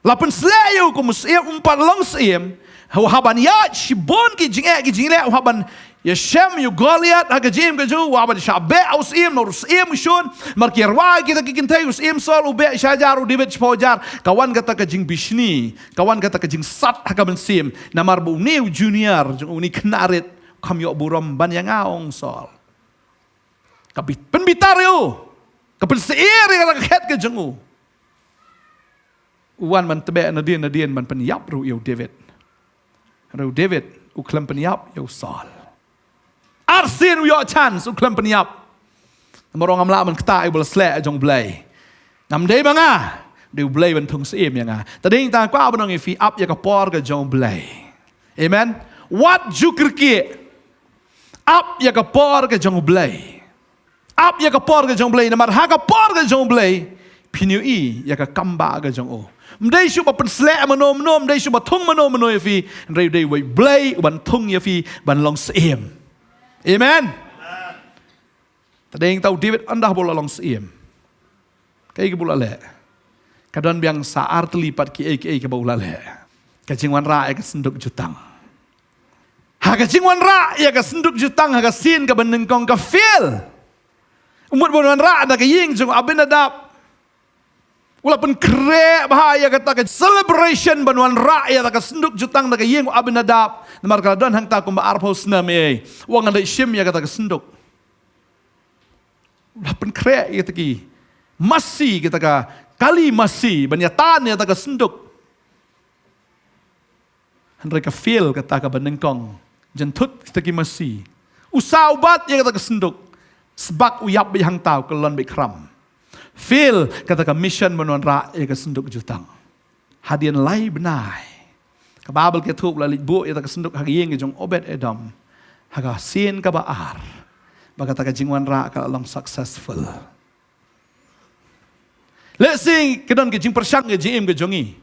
La pynsleh ïa u kum u syiem, um pat long syiem. U hap ban ïaid shibun ki jingeh ki jingleh, u hap ban Ïa shem ïa u Goliath ha ka jingim ka jong u, u hap ban shah beh ha u syiem, namar u syiem u shun, namar ki rwai kita ki kynthei, u syiem Saul u beh shi hajar, u David shiphew hajar, ka wan kata ka jingbishni, ka wan kata ka jingsat ha ka mynsiem, namar ba une u junior, jong une u khynnah rit, kam ïoh burom ban ïa nga ong Saul. Ka bit, pynbitar ïa u, ka pynsyier ïa kata ka khet ka jong u. U wan ban tbeh nadien nadien ban pynïap ruh ïa u David. Ruh u David, u khlem pynïap ïa u Saul. Arsien u ïoh chance, u khlem pynïap. Namar u ong ngam lah ban ktah ïa u ba la sleh jong u Blei. Ngam dei ma nga, dei u Blei ban thung syiem ïa nga. Te dei tang kwah ban ong ïa phi, ap ïa ka por ka jong u Blei. Amen. Wat ju kyrkieh. Ap ïa ka por ka jong u Blei. Ap ïa ka por ka jong u Blei, namar ha ka por ka jong u Blei, phin ïohi ïa ka kam ba ka jong u. Ym dei shuh ba pynsleh mano mano, ym dei shuh ba thung mano mano ïa phi, hynrei u dei u Blei u ban thung ïa phi ban long syiem. Amen. Te dei tang u David ynda ba u la long syiem, kaei kaba u la leh? Ka don biang sa artylli pat kiei kiei kaba u la leh. Ka jingwanrah ïa ka synduk jutang. Ha ka jingwanrah ïa ka synduk jutang ha ka sien kaba nyngkong ka fail. U mut ban wanrah da ka ïing jong u Abinadab. U la pynkhreh bha ïa kata ka celebration ban wanrah ïa kata ka synduk jutang da ka ïing u Abinadab. Namar ka la don hangta kumba arphew snem ei. U ong ngan leit shim ïa kata ka synduk. U la pynkhreh ïa kata ki masi, kata ka kali masi ban ïa tan ïa kata ka synduk. Hynrei ka fail kata kaba nyngkong. Jynthut kita ki masi. U saw bat ïa kata ka synduk. Sbak u ïap beit hangta, u kyllon beit khram. Fail kata ka mission ban wanrah ïa ka synduk jutang. Hadien lai bnai, ka Baibl ka ïathuh u la leit buh ïa kata ka synduk ha ka ïing ka jong Obed Edom. Ha ka sien kaba ar, ba kata ka jingwanrah ka la long successful. Lehse ka don ka jingpyrshang ka jingim ka jong ngi.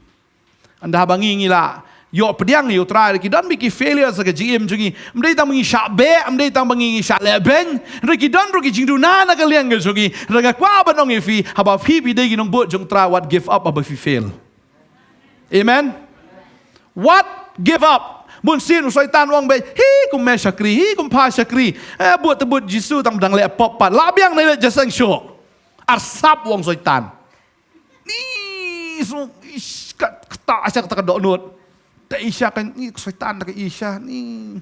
Ynda ba ngi ngi la ïoh pdiang ïa u Trai, ki don beit ki failures ha ka jingim jong ngi. Ym dei tang ba ngi shah beh, ym dei tang ba ngi ngi shah leh beiñ. Hynrei ki don ruh ki jingduna na ka liang ka jong ngi. Hynrei nga kwah ban ong ïa phi, haba phi phi dei ki nongbud jong u Trai, wat give up haba phi fail. Amen. Wat give up. Bun sien u Soitan u ong beit, hi kum me shakri, hi kum pha shakri. Eh, bud te bud Jisu tang dang leh pop pat. Lah biang ne leh jingïaseng shuh. Arsap u ong Soitan. Ni, so, ish, ka, kata asha kata ka dohnud. Te isha ka, ni, Soitan da ka isha, ni.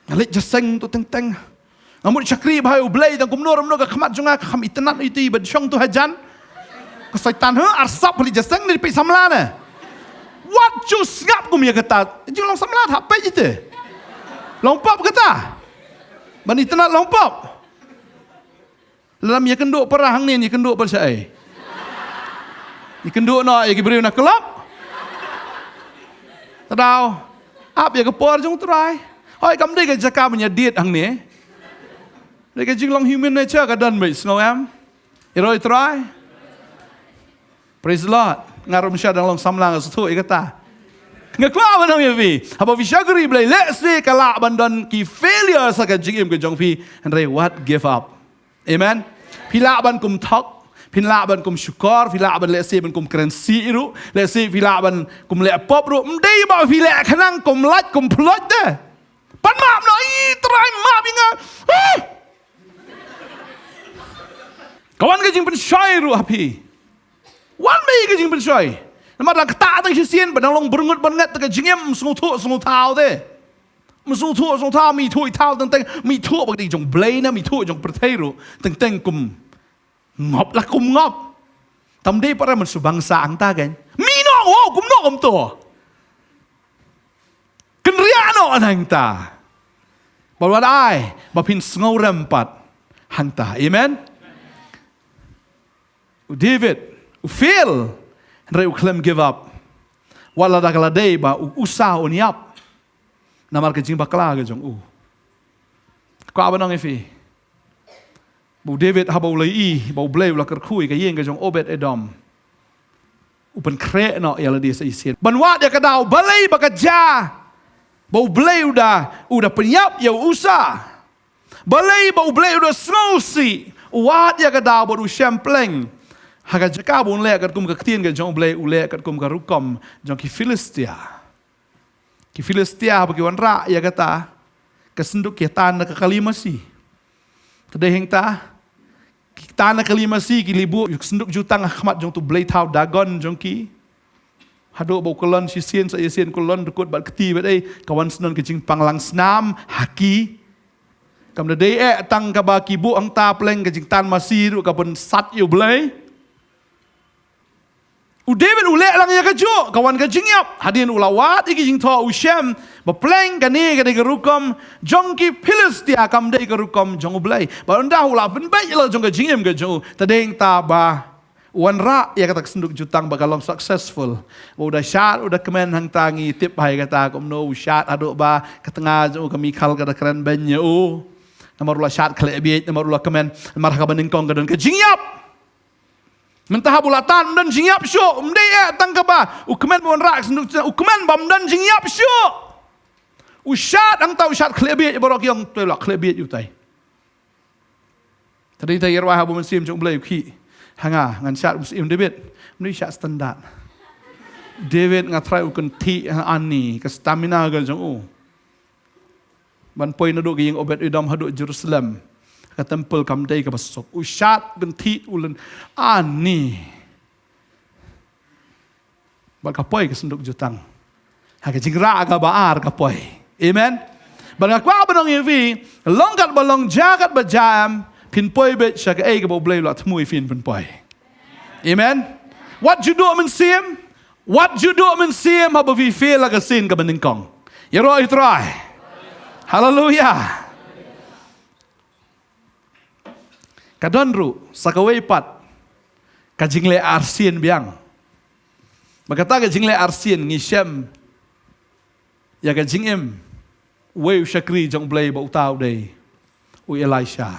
Nga leh jingïaseng tu teng teng. Nga mut shakri bha ïa u Blei, tang kumno kumno ka khmat jong nga, ka kham itynnad ïa u, te ban shong tu hajan. Ka Soitan, ha, arsap, leh jingïaseng ne peit samla ne. Wat ju sngap kum ïa kata. Ju long samla hap peit ïa te. Long pop kata. Ban itynnad long pop. Lada ym ïakynduh para hangne, ïakynduh para shaei? Ïakynduh noh ïa ki briew na club. Te daw ap ïa ka por jong u Trai. Hooid, kam dei ka jaka ban ïa date hangne. Dei ka jinglong human nature ka don beit, sngew em? Ïaroh ïa u Trai. Praise the Lord. Nga ruh mynshuwa dang long samla, nga sngewthuh ïa kata. Nga kwah ban ong ïa phi, haba phi shakri Blei, lehse ka lah ban don ki failures ha ka jingim ka jong phi, hynrei wat give up. Amen. Phi lah ban kum thok, phi lah ban kum shukor, phi lah ban lehse ban kum kren sih ruh, lehse phi lah ban kum leh pop ruh. Ym dei ba phi leh khnang kum lait kum ploit de. Pan map noh, i Trai map ïa nga. Ah! Ka wan ka jingpynshoi ruh ha phi. Wan beit ka jingpynshoi. Namar dang ktah tang shisien, ba dang long byrngut byrnget te ka jingim, ym sngewthuh sngewthaw te. Ym sngewthuh sngewthaw, ym ithuh ithaw teng teng, ym ithuh ba ka dei jong Blei ne ym ithuh jong pyrthei ruh. Teng teng kum ngop la kum ngop. Tam dei para mynsuh bangsa hangta kein. Mih noh, oh, kumno kumto. Kynriah noh hangta. Bad wat ai ba phin sngewrem pat hangta. Amen. U David u fail, hynrei u khlem give up. Wat lada ka la dei ba u Usa un ïap namar ka jingbakla ka jong u. Kwah ban ong ïa phi ba u David, haba u la ïohi ba U Blei u la kyrkhu ïa ka ïing ka jong Obed Edom, u pynkhreh noh ïa lade sa shisien ban wad ïa ka daw, balei ba ka jia ba U Blei u da, u da pynïap ïa u Usa. Balei ba U Blei u da sngewsih, u wad ïa ka daw bad u shem pleng. Ha ka jaka ba un leh katkum ka ktien ka jong U Blei, u leh katkum ka rukom jong ki Philistia. Ki Philistia haba ki wanrah ïa kata, Ka synduk ki tan na ka kali masi. Te dei hangta, ki tan na kali masi ki la buh ïa ka synduk jutang ha khmat jong utu u blei thaw Dagon jong ki. Haduh ba u kyllon shisien sa shisien, kyllon dkut bad kti bad ei, ka wan sdang ka jingpang lang snam ha ki. Kam da dei eh tang kaba ki buh hangta, pleng ka jingtan masi ruh ka pynsat ïa u Blei. U David u leh lang ïa kajuh, ka wan ka jingïap. Hadien u la wad ïa ki jingthoh, u shem ba pleng kane ka dei ka rukom jong ki Philistia, kam dei ka rukom jong u Blei. Bad ynda u la pynbeit ïa la jong ka jingim ka jong u, te dei hangta ba u wanrah ïa kata ka synduk jutang ba ka long successful. Ba u da shad, u da kmen hangta, ngi tip bha ïa kata kumno u shad haduh ba ka tnga jong u, ka Mikhal ka da kren beiñ ïa u. Namar u la shad khleh bieit, namar u la kmen, namar ha kaba nyngkong ka don ka jingïap. Mynta haba u la tan, ym don jingïap shuh, ym dei eh tang kaba u kmen ba wanrah ka synduk, u kmen ba ym don jingïap shuh. U shad hangta, u shad khleh bieit, baroh ki ong, to la khleh bieit utai. Te dei te ïa rwai ha u Mynsiem jong u Blei u khih ha nga, ngan shad u Mynsiem David. Ym dei shad standard. David nga trai u kynthih ha ani, ka stamina ka jong u. Ban poi naduh ka ïing Obed Edom haduh Jerusalem, ka temple kam dei kaba suk. U shad kynthih u lynti ani. Bad ka poi ka synduk jutang ha ka jingrah kaba ar, ka poi. Amen. Bad nga kwah ban ong ïa phi, long kat ba long, jia kat ba jia em, phin poi beit sha kaei kaba u Blei u la thmu ïa phi ban pynpoi. Amen. Wat ju duh mynsiem, wat ju duh mynsiem haba phi fail ha ka sien kaba nyngkong. Ïaroh ïa u Trai. Haleluia. Ka don ruh sa kawei pat ka jingleh arsien biang. Bad kata ka jingleh arsien ngi shem ïa ka jingim uwei u shakri jong u Blei ba uta u dei u Elisha.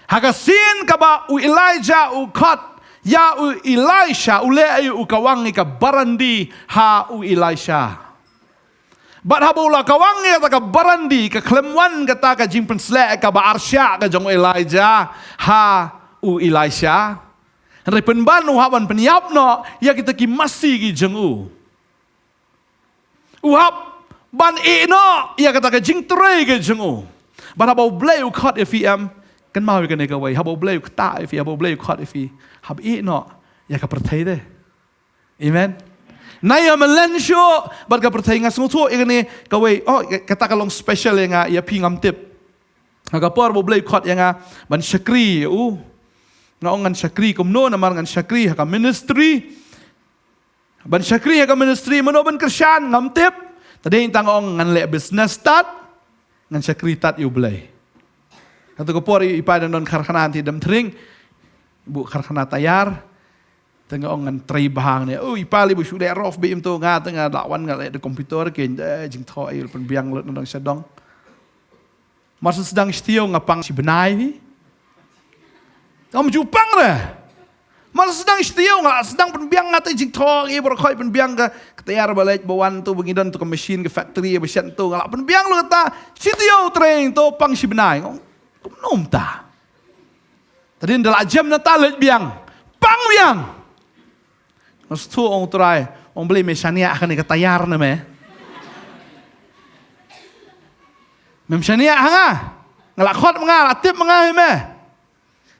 Ha ka sien kaba u Elijah u khot ïa u Elisha, u leh ïa u kawang ïa ka barandi ha u Elisha. Bad haba u la kawang ïa kata ka barandi, ka khlem wan kata ka jingpynsleh kaba arshah ka jong u Elijah ha u Elisha. Hynrei pynban u hap ban pynïap noh ïa kita ki masi ki jong u. U hap ban ïeh noh ïa kata ka jingtrei ka jong u. Bad haba u Blei u khot ïa phi em, kynmaw ïa kane kawei, haba u Blei u ktah ïa phi, haba u Blei u khot ïa phi, hap ïeh noh ïa ka pyrthei de. Amen. Nai ïa malen shuh bad ka pyrthei. Nga sngewthuh ïa kane kawei, oh, kata ka long special ïa nga, ïa phi ngam tip. Ha ka por ba u Blei u khot ïa nga ban shakri ïa u, nga ong ngan shakri kumno, namar ngan shakri ha ka ministry. Ban shakri ha ka ministry, mano ban kyrshan, ngam tip. Te dei tang ong ngan leh business tad, ngan shakri tad ïa u Blei. Katto ka por i pa dang don karkhana hangtei Demthring, buh karkhana tayar. Te nga ong ngan trei bha hangne. Oh, i pa, lei ba shu leh rough beit ym tip nga, te nga la wan nga leh da computer, keiñ da jingthoh ïa u la pynbiang lut na dong sha dong. Mar shu sdang shi taïew nga pang shi bnai hi. Ngam ju pang re. Mar shu sdang shi taïew nga la sdang pynbiang, nga te jingthoh ïa baroh khoit, pynbiang ka, ka tayar ba leit ba wan, to ba ngi don to ka machine, ka factory ba shet, to nga la pynbiang lut kata. Shi taïew trei, to pang shi bnai. Ngam, kumno mynta? Te dei da la jem na ta leit biang. Pang biang. Nga sngewthuh, ong u Trai, ong Blei, me shaniah ha kane ka tayar ne me? Mem shaniah ha nga? Nga la khot ma nga, la tip ma nga hi me.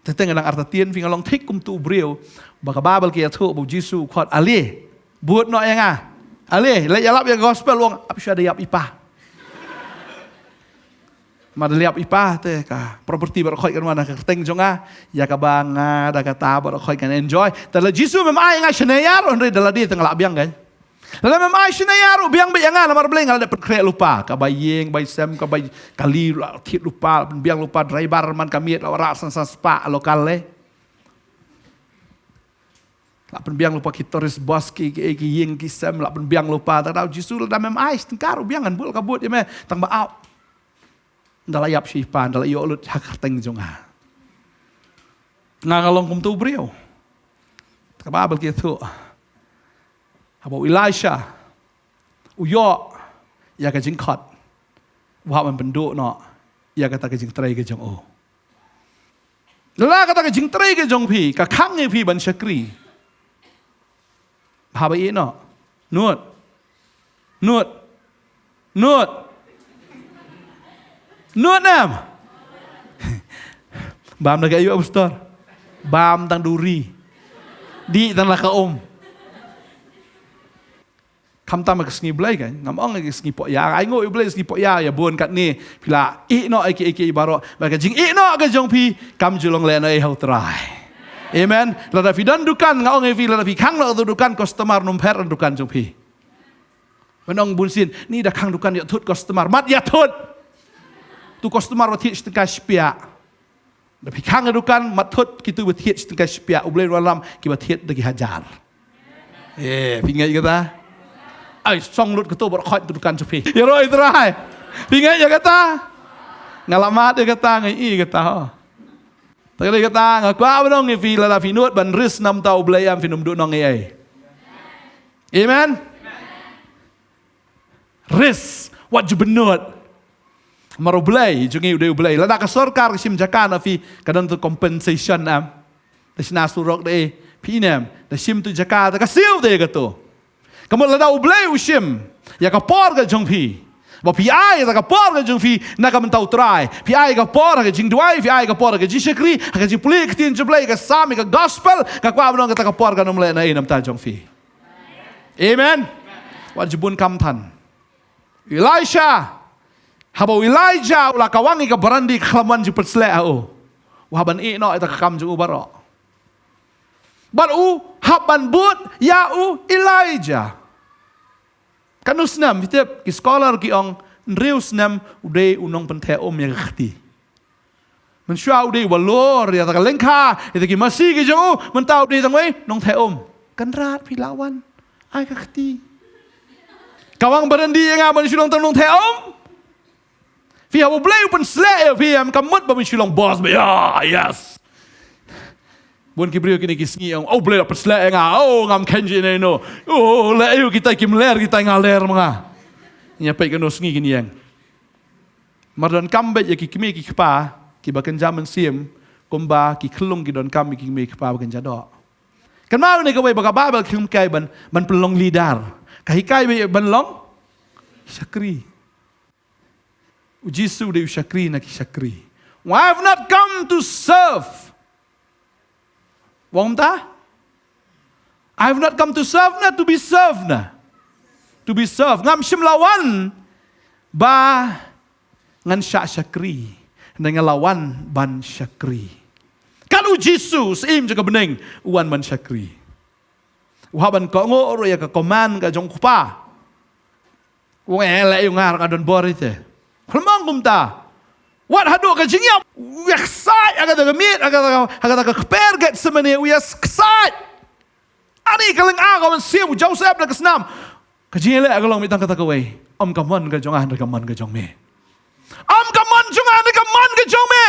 Te te nga dang artatien, phi, nga long thik kum tu u briew ba ka Baibl ka ïathuh ba u Jisu u khot, ale, bud noh ïa nga. Ale, leit ïalap ïa ka gospel, ong, ap shuwa da ïap i pa. Ma da leh ïap i pa te ka property baroh khoit kan wan ha ka kyrteng jong nga, ïa kaba nga da kata baroh khoit kan enjoy. Te la Jisu mem ai nga shaniah, hynrei da lade te nga la biang kan. Lada mem ai shaniah ruh biang beit ïa nga, namar Blei nga la dep pynkhreh lypa. Ka bai ïing, bai sem, ka bai kali la thied lypa, la pynbiang lypa, driver man ka miet la wanrah san san spah local le. La pynbiang lypa ki tourist bus, ki, ki, ki ïing ki sem, la pynbiang lypa. Te da u Jisu, lada mem ai shi tyngka ruh biang, ngan buh la ka bud ïa me, tang ba ap. Nda la ïap sha i pa, nda la ïoh lut ha ka kyrteng jong nga. Nga nga long kum tu u briew. Te ka Baibl ka ïathuh, haba u Elisha u ïoh ïa ka jingkhot, u hap ban pynduh noh ïa kata ka jingtrei ka jong u. Lada kata ka jingtrei ka jong phi ka khang ïa phi ban shakri, haba ïeh noh, nud, nud, nud. Nud em? Bam da ka ïoh pastor. Bam tang duri. Di tang la ka um. Khamtam ka sngi Blei kan. Ngam ong ka sngi poh ïa. Ai ngo i Blei sngi poh ïa ïa bun katne. Phi la ïeh noh ïa ki ïa ki baroh. Ba ka jingïeh noh ka jong phi kam ju long lehnohei ha u Trai. Amen. Lada phi don dukan nga ong ïa phi lada phi khang noh dukan customer nym pher dukan jong phi. Ban ong bun sien ni da khang dukan ïa thut customer mat ïa thut. Tu customer wa thied shi tyngka shi pia. Da phi khang dukan mat thut kitu ba thied shi tyngka shi pia u Blei u lam ki ba thied da ki hajar. Eh, phi ngeit kata? Ai song lut katu ba khot tu dukan jong phi. Ïaroh i Trai. Phi ngeit ïa kata? Nga la mad ïa kata nga i kata. Ho. Tang ïa kata nga kwah ban ong ïa phi lada phi nud ban risk namar ta u Blei em phin ym duh nong ei ei. Amen. Risk wat ju bynnud. Mar u Blei jong ngi u dei u Blei. Lada ka sorkar ka shim jaka na phi ka don tu compensation em. Da shna surok dei phi inem da shim tu jaka da ka siew dei ka tu. Ka mut lada u Blei u shim ïa ka por ka jong phi. Ba phi ai ïa ka por ka jong phi na ka mynta u Trai. Phi ai ka por ha ka jingduwai, phi ai ka por ha ka jingshakri, ha ka jingpule ka ktien jong u Blei, ka sam ïa ka gospel, ka kwah ban ong kata ka por kan ym leh na ei namar ta jong phi. Amen. Wat ju bun kam than. Elisha. Haba u Elijah u la kawang ïa ka barandi ka khlem wan ju pynsleh ha u. U hap ban ïeh noh ïa ka kam jong u baroh. Bad u hap ban bud ïa u Elijah. Katno snem phi tip ki scholar ki ong hynriew snem u dei u nongpyntheh um ïa ka kti. Mynshuwa u dei uba lor ïa ta ka lyngkha ïa ta ki masi ki jong u mynta u dei tang wei nongtheh um. Kynrad phi la wan ai ka kti. Kawang barandi ïa nga ban shu long tang nongtheh um. Phi haba u Blei u pynsleh ïa phi em ka mut ba phin shu long boss ba ïa yes. Bun ki briew kine ki sngi ong oh Blei la pynsleh ïa nga oh ngam khein ji ne no. Oh leh ïa kita ki mler kita nga ler ma nga. Ïa peit kano sngi kine ïeng. Mar donkam beit ïa ki kmie ki kpa kiba kynja mynsiem kumba ki khyllung ki donkam ïa ki kmie ki kpa ba kynja doh. Kynmaw ne kawei ba ka Baibl ka khlem kai ban ban pynlong leader. Ka hikai beit ban long shakri. U Jisu u dei u shakri na ki shakri. I have not come to serve. Ong kumta? I have not come to serve na to be served na. To be served. Ngam shym la wan ba ngan shah shakri. Hynrei nga la wan ban shakri. Kat u Jisu Syiem jong ka bneng u wan ban shakri. U hap ban kohnguh ruh ïa ka command ka jong u Kpa. U ong eh leh ïa u nga ruh nga don bor ïa te. Khlem ong kumta. Wat haduh ka jingïap u ïa ksaid ha kata ka miet ha kata ka kper Gethsemane u ïa ksaid. Ani ka lynga ka mynsiem u Joseph na ka snam. Ka jingïaleh ka long mih tang kata kawei. Ym ka mon ka jong nga hynrei ka mon ka jong me. Ym ka mon jong nga hynrei ka mon ka jong me.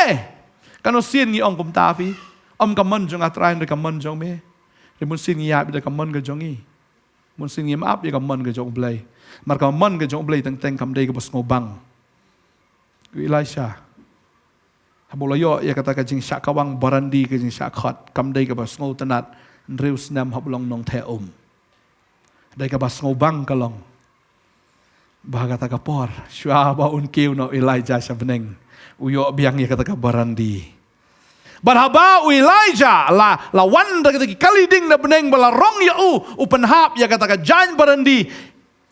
Kano sien ngi ong kumta phi. Ym ka mon jong nga Trai hynrei ka mon jong me. Hynrei bun sien ngi ïap ïa ka mon ka jong ngi. Bun sien ngim ap ïa ka mon ka jong u Blei. Mar ka mon ka jong u Blei teng teng kam dei kaba sngewbang. U Elisha haba u la ïoh ïa kata ka jingshah kawang barandi ka jingshah khot kam dei kaba sngewtynnat. Hynriew snem hap long nongtheh um. Dei kaba sngewbang ka long ba ha kata ka por shuwa ba un kiew noh u Elijah sha bneng u ïoh biang ïa kata ka barandi. Bad haba u Elijah la la wan da kata ki kali ding na bneng ba la rong ïa u u pynhap ïa kata ka jaiñ barandi.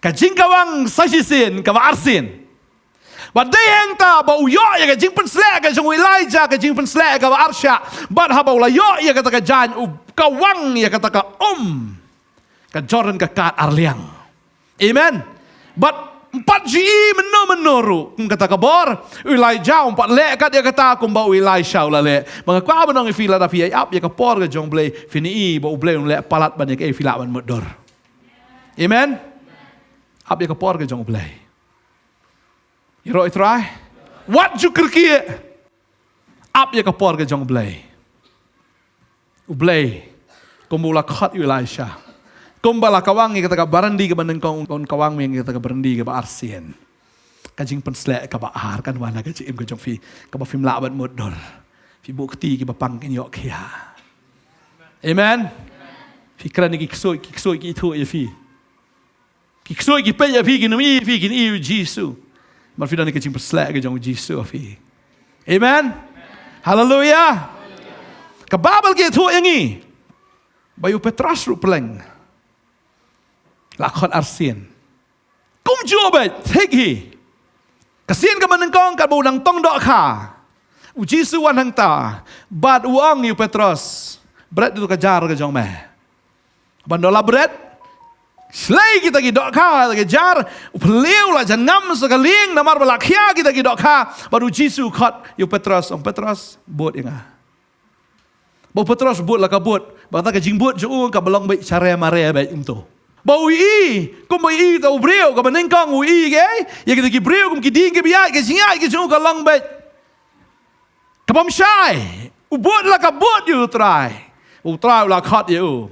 Ka jingkawang sa shisien kaba arsien. Bad dei hangta ba u ïoh ïa ka jingpynsleh ka jong u Elijah ka jingpynsleh kaba arshah. Bad haba u la ïoh ïa kata ka jaiñ u kawang ïa kata ka um. Ka Jordan ka kat arliang. Amen. Bad ym pat ju i mynno mynno ruh kum kata ka bor. U Elijah um pat leh kat ïa kata kumba u Elisha u la leh. Ba nga kwah ban ong ïa phi lada phi ïai ap ïa ka por ka jong u Blei phin i ba u Blei un leh palat ban ïa kaei phi lah ban mutdur. Amen. Ap ïa ka por ka jong u Blei. Ïaroh i Trai. Wat ju kyrkieh. Ap ïa ka por ka jong u Blei. U Blei kumba u la khot ïa u Elisha. Kumba la kawang ïa kata ka barandi kaba nyngkong un kawang ïa kata ka barandi kaba arsien. Ka jingpynsleh kaba ar kan wan ha ka jingim ka jong phi kaba phim lah ban mutdur. Phi buh kti kiba pang kin ïoh khia. Amen. Phi kren ïa ki ksuid ki ksuid ki ithuh ïa phi. Ki ksuid ki peit ïa phi kin ym i ïa phi kin i ïa u Jisu. Namar phi don ïa ka jingpynshlur ka jong u Jisu ha phi. Amen. Haleluia. Ka Baibl ka ïathuh ïa ngi ba ïa u Petros ruh pleng la khot arsien. Kumjuh beit, thik hi. Ka sien kaba nyngkong katba u dang tong dohkha, u Jisu wan hangta bad u ong ïa u Petros, bret ïa ka jar ka jong me. Ban da la bret, shlei kita ki dohkha, kita ki jar, u phylliew la jan ngam sa ka lieng namar ba la khia kita ki dohkha. Bad u Jisu u khot ïa u Petros, ong, Petros, bud ïa nga. Ba u Petros bud la ka bud, ba kata ka jingbud jong u kaba long beit share mare beit kumto. Ba u ïohi kumba ïohi uta u briew, kaba nyngkong u ïohi ïa kita ki briew kum ki dieng kiba ïaid, ka jingïaid ka jong u ka long beit kabym shai. U bud la ka bud ïa u Trai. U Trai u la khot ïa u.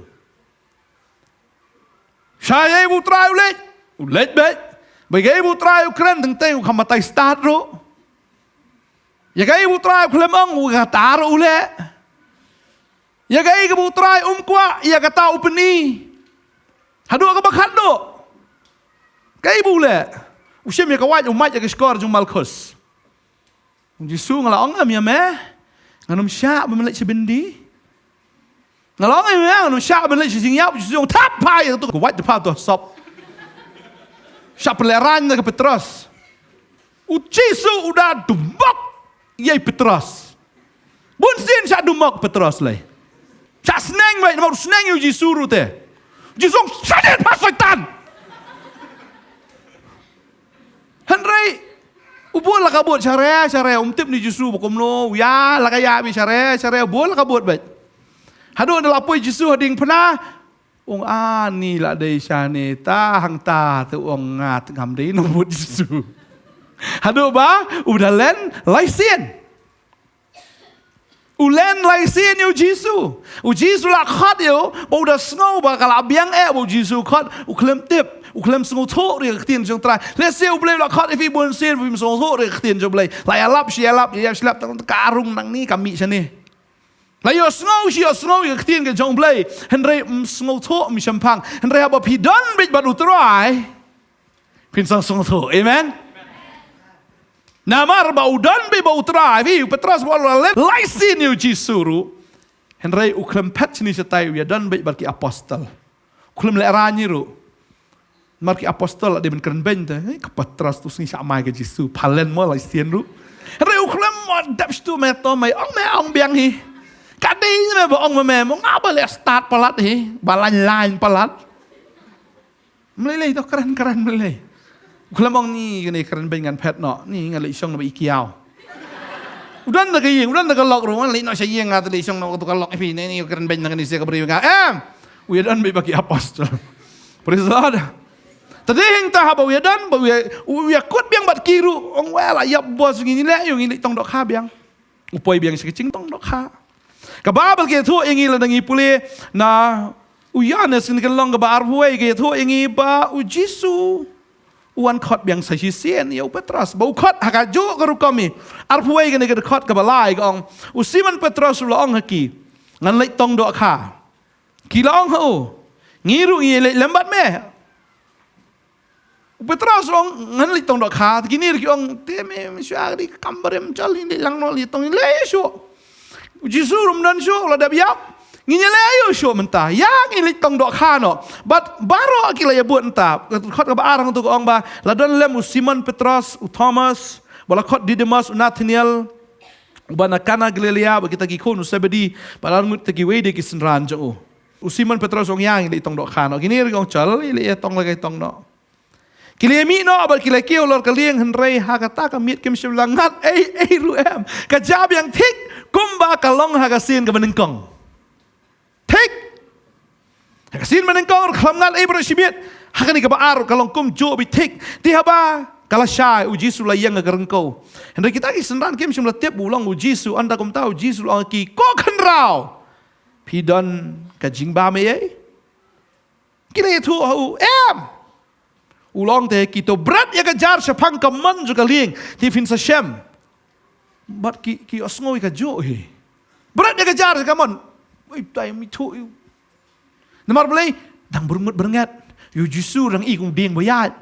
Shah ïa kaei ba u Trai u leit, u leit beit. Ba ïa kaei ba u Trai u kren, teng teng u kham batai stad ruh. Ïa kaei ba u Trai u khlem ong, ïa kata ruh u leh. Ïa kaei kaba u Trai um kwah, ïa kata u pyni. Haduh kaba khatduh, kaei ba u leh? U shim ïa ka wait, u mait ïa ka shkor jong u Malkhus. U Jisu, nga la ong em ïa me, ngan ym shah ban leit sha byndi. Nga la ong em ïa me, ngan ym shah ban leit sha jingïap. U Jisu u ong, thap phai ïa kato ka wait, thap phai to sop. Shah pynlehraiñ na ka Petros. U Jisu u da dumok ïa i Petros. Bun sien shah dumok Petros lei. Shah sneng beit, namar u sneng ïa u Jisu ruh te. U Jisu u ong, shah leit, pha Soitan. Hynrei u bud la ka bud share share, um tip ne u Jisu ba kumno, u ïa la ka ïa beit share share, u bud la ka bud beit. Haduh da la poi u Jisu ha diengphna, u ong, ani la dei shane, ta hangta te, u ong, nga te ngam dei nongbud Jisu. Haduh ba u da len lai sien. U len lai sien ïa u Jisu. U Jisu la khot ïa u, ba u da sngew ba ka la biang eh ba u Jisu u khot, u khlem tip, u khlem sngewthuh ruh ïa ka ktien jong u Trai. Lehse U Blei u la khot ïa phi bun sien, phim sngewthuh ruh ïa ka ktien jong U Blei. La ïalap shi ïalap, ïalap shi ïalap, tang ka rung nangne, ka mih shane. La ïohsngew shi ïohsngew ïa ka ktien ka jong U Blei, hynrei ym sngewthuh, ym shemphang. Hynrei haba phi don beit bad u Trai, phin sa sngewthuh. Amen. Namar ba u don beit bad u Trai, phi, u Petros ba u la len lai sien ïa u Jisu ruh, hynrei u khlem phet shane shatai, u ïa don beit bad ki apostol. U khlem lehraiñ hi ruh. Namar ki apostol la dei ban kren beiñ te, eh, ka Petros tu sngi shah mai ka Jisu, pha len mo lai sien ruh. Hynrei u khlem mo, dep shatu me to, me ong, me ong biang hi. Ka dei me ba ong me, me mo, nga ba leh stad palat hi, ba lain lain palat. Mlei lei to, kren kren mlei lei. U khlem ong ni kane kren beiñ ngan phet noh, ni nga leit shong na ba i kiaw. U don da ka ïing, u don da ka lok ruh, nga leit noh sha ïing, nga te leit shong na ba ka lok, phi, ne ni kren beiñ na kane sha ka briew nga. Em. U ïa don beit bad ki apostol. Praise the Lord. Te dei hangta haba u ïa don, ba u ïa, u ïa kut biang bad ki ruh, ong, well, la ïap bos, ngi leh ïa u, ngi leit tong dohkha biang. U poi biang sha ka jingtong dohkha. Ka Baibl ka ïathuh ïa ngi lada ngi pule na u Ïoannis, kane ka lynnong kaba arphew wei, ka ïathuh ïa ngi ba u Jisu u wan khot biang sa shisien ïa u Petros. Ba u khot ha kajuh ka rukom hi. Arphew wei, kane ka dkhot kaba lai ka ong, u Simon Petros u la ong ha ki, ngan leit tong dohkha. Ki la ong ha u, ngi ruh ngi leit lem bad me. U Petros u ong, ngan leit tong dohkha. Te kine ruh ki ong, te me, me shu ïa ka dei ka kam barim, chal, ngi leit lang noh, leit tong, ngi leit shuh. U Jisu ruh um don shuh, u la dep ïap. Ngin ïa leit aïu shuh mynta? Ïa, ngin leit tong dohkha noh. Bad baroh ki la ïa bud mynta. Dkhot kaba ar hangto ka ong ba la don lem u Simon Petros, u Thomas, ba la khot Didimus, u Nathaniel uba na Kana Galilea, bad kita ki khun u Sebedi, bad arngut kita kiwei de ki synran jong u. U Simon Petros u ong, ïa, ngin leit tong dohkha noh. Kine ruh ki ong, chal, ïa leit ïa tong, la ka tong noh. Ki la mih noh bad ki la kiew halor ka lieng, hynrei ha kata ka miet kim shym la ngat ei ei ruh em. Ka jia biang thik kumba ka long ha ka sien kaba nyngkong. Thik. Ha ka sien ba nyngkong ruh khlem ngat ei baroh shi miet. Ha kane kaba ar ruh ka long kumjuh beit thik. Te haba ka la shai, u Jisu la ïeng ha ka ryngkew. Hynrei kita ki synran kim shym la tip ba u long u Jisu, ynda kumta u Jisu u la ong ha ki, ko khynraw, phi don ka jingbam ei ei? Ki la ïathuh ha u, em. U la ong te ha ki, to bret ïa ka jar shaphang ka mon jong ka lieng, te phin sa shem. Bad ki, ki ïohsngew ïa kajuh hi. Bret ïa ka jar sha ka mon. Oi, tai, mi thuh ïa u. Namar balei? Dang byrngut byrnget. Ïa u Jisu dang i kum u dieng ba ïaid.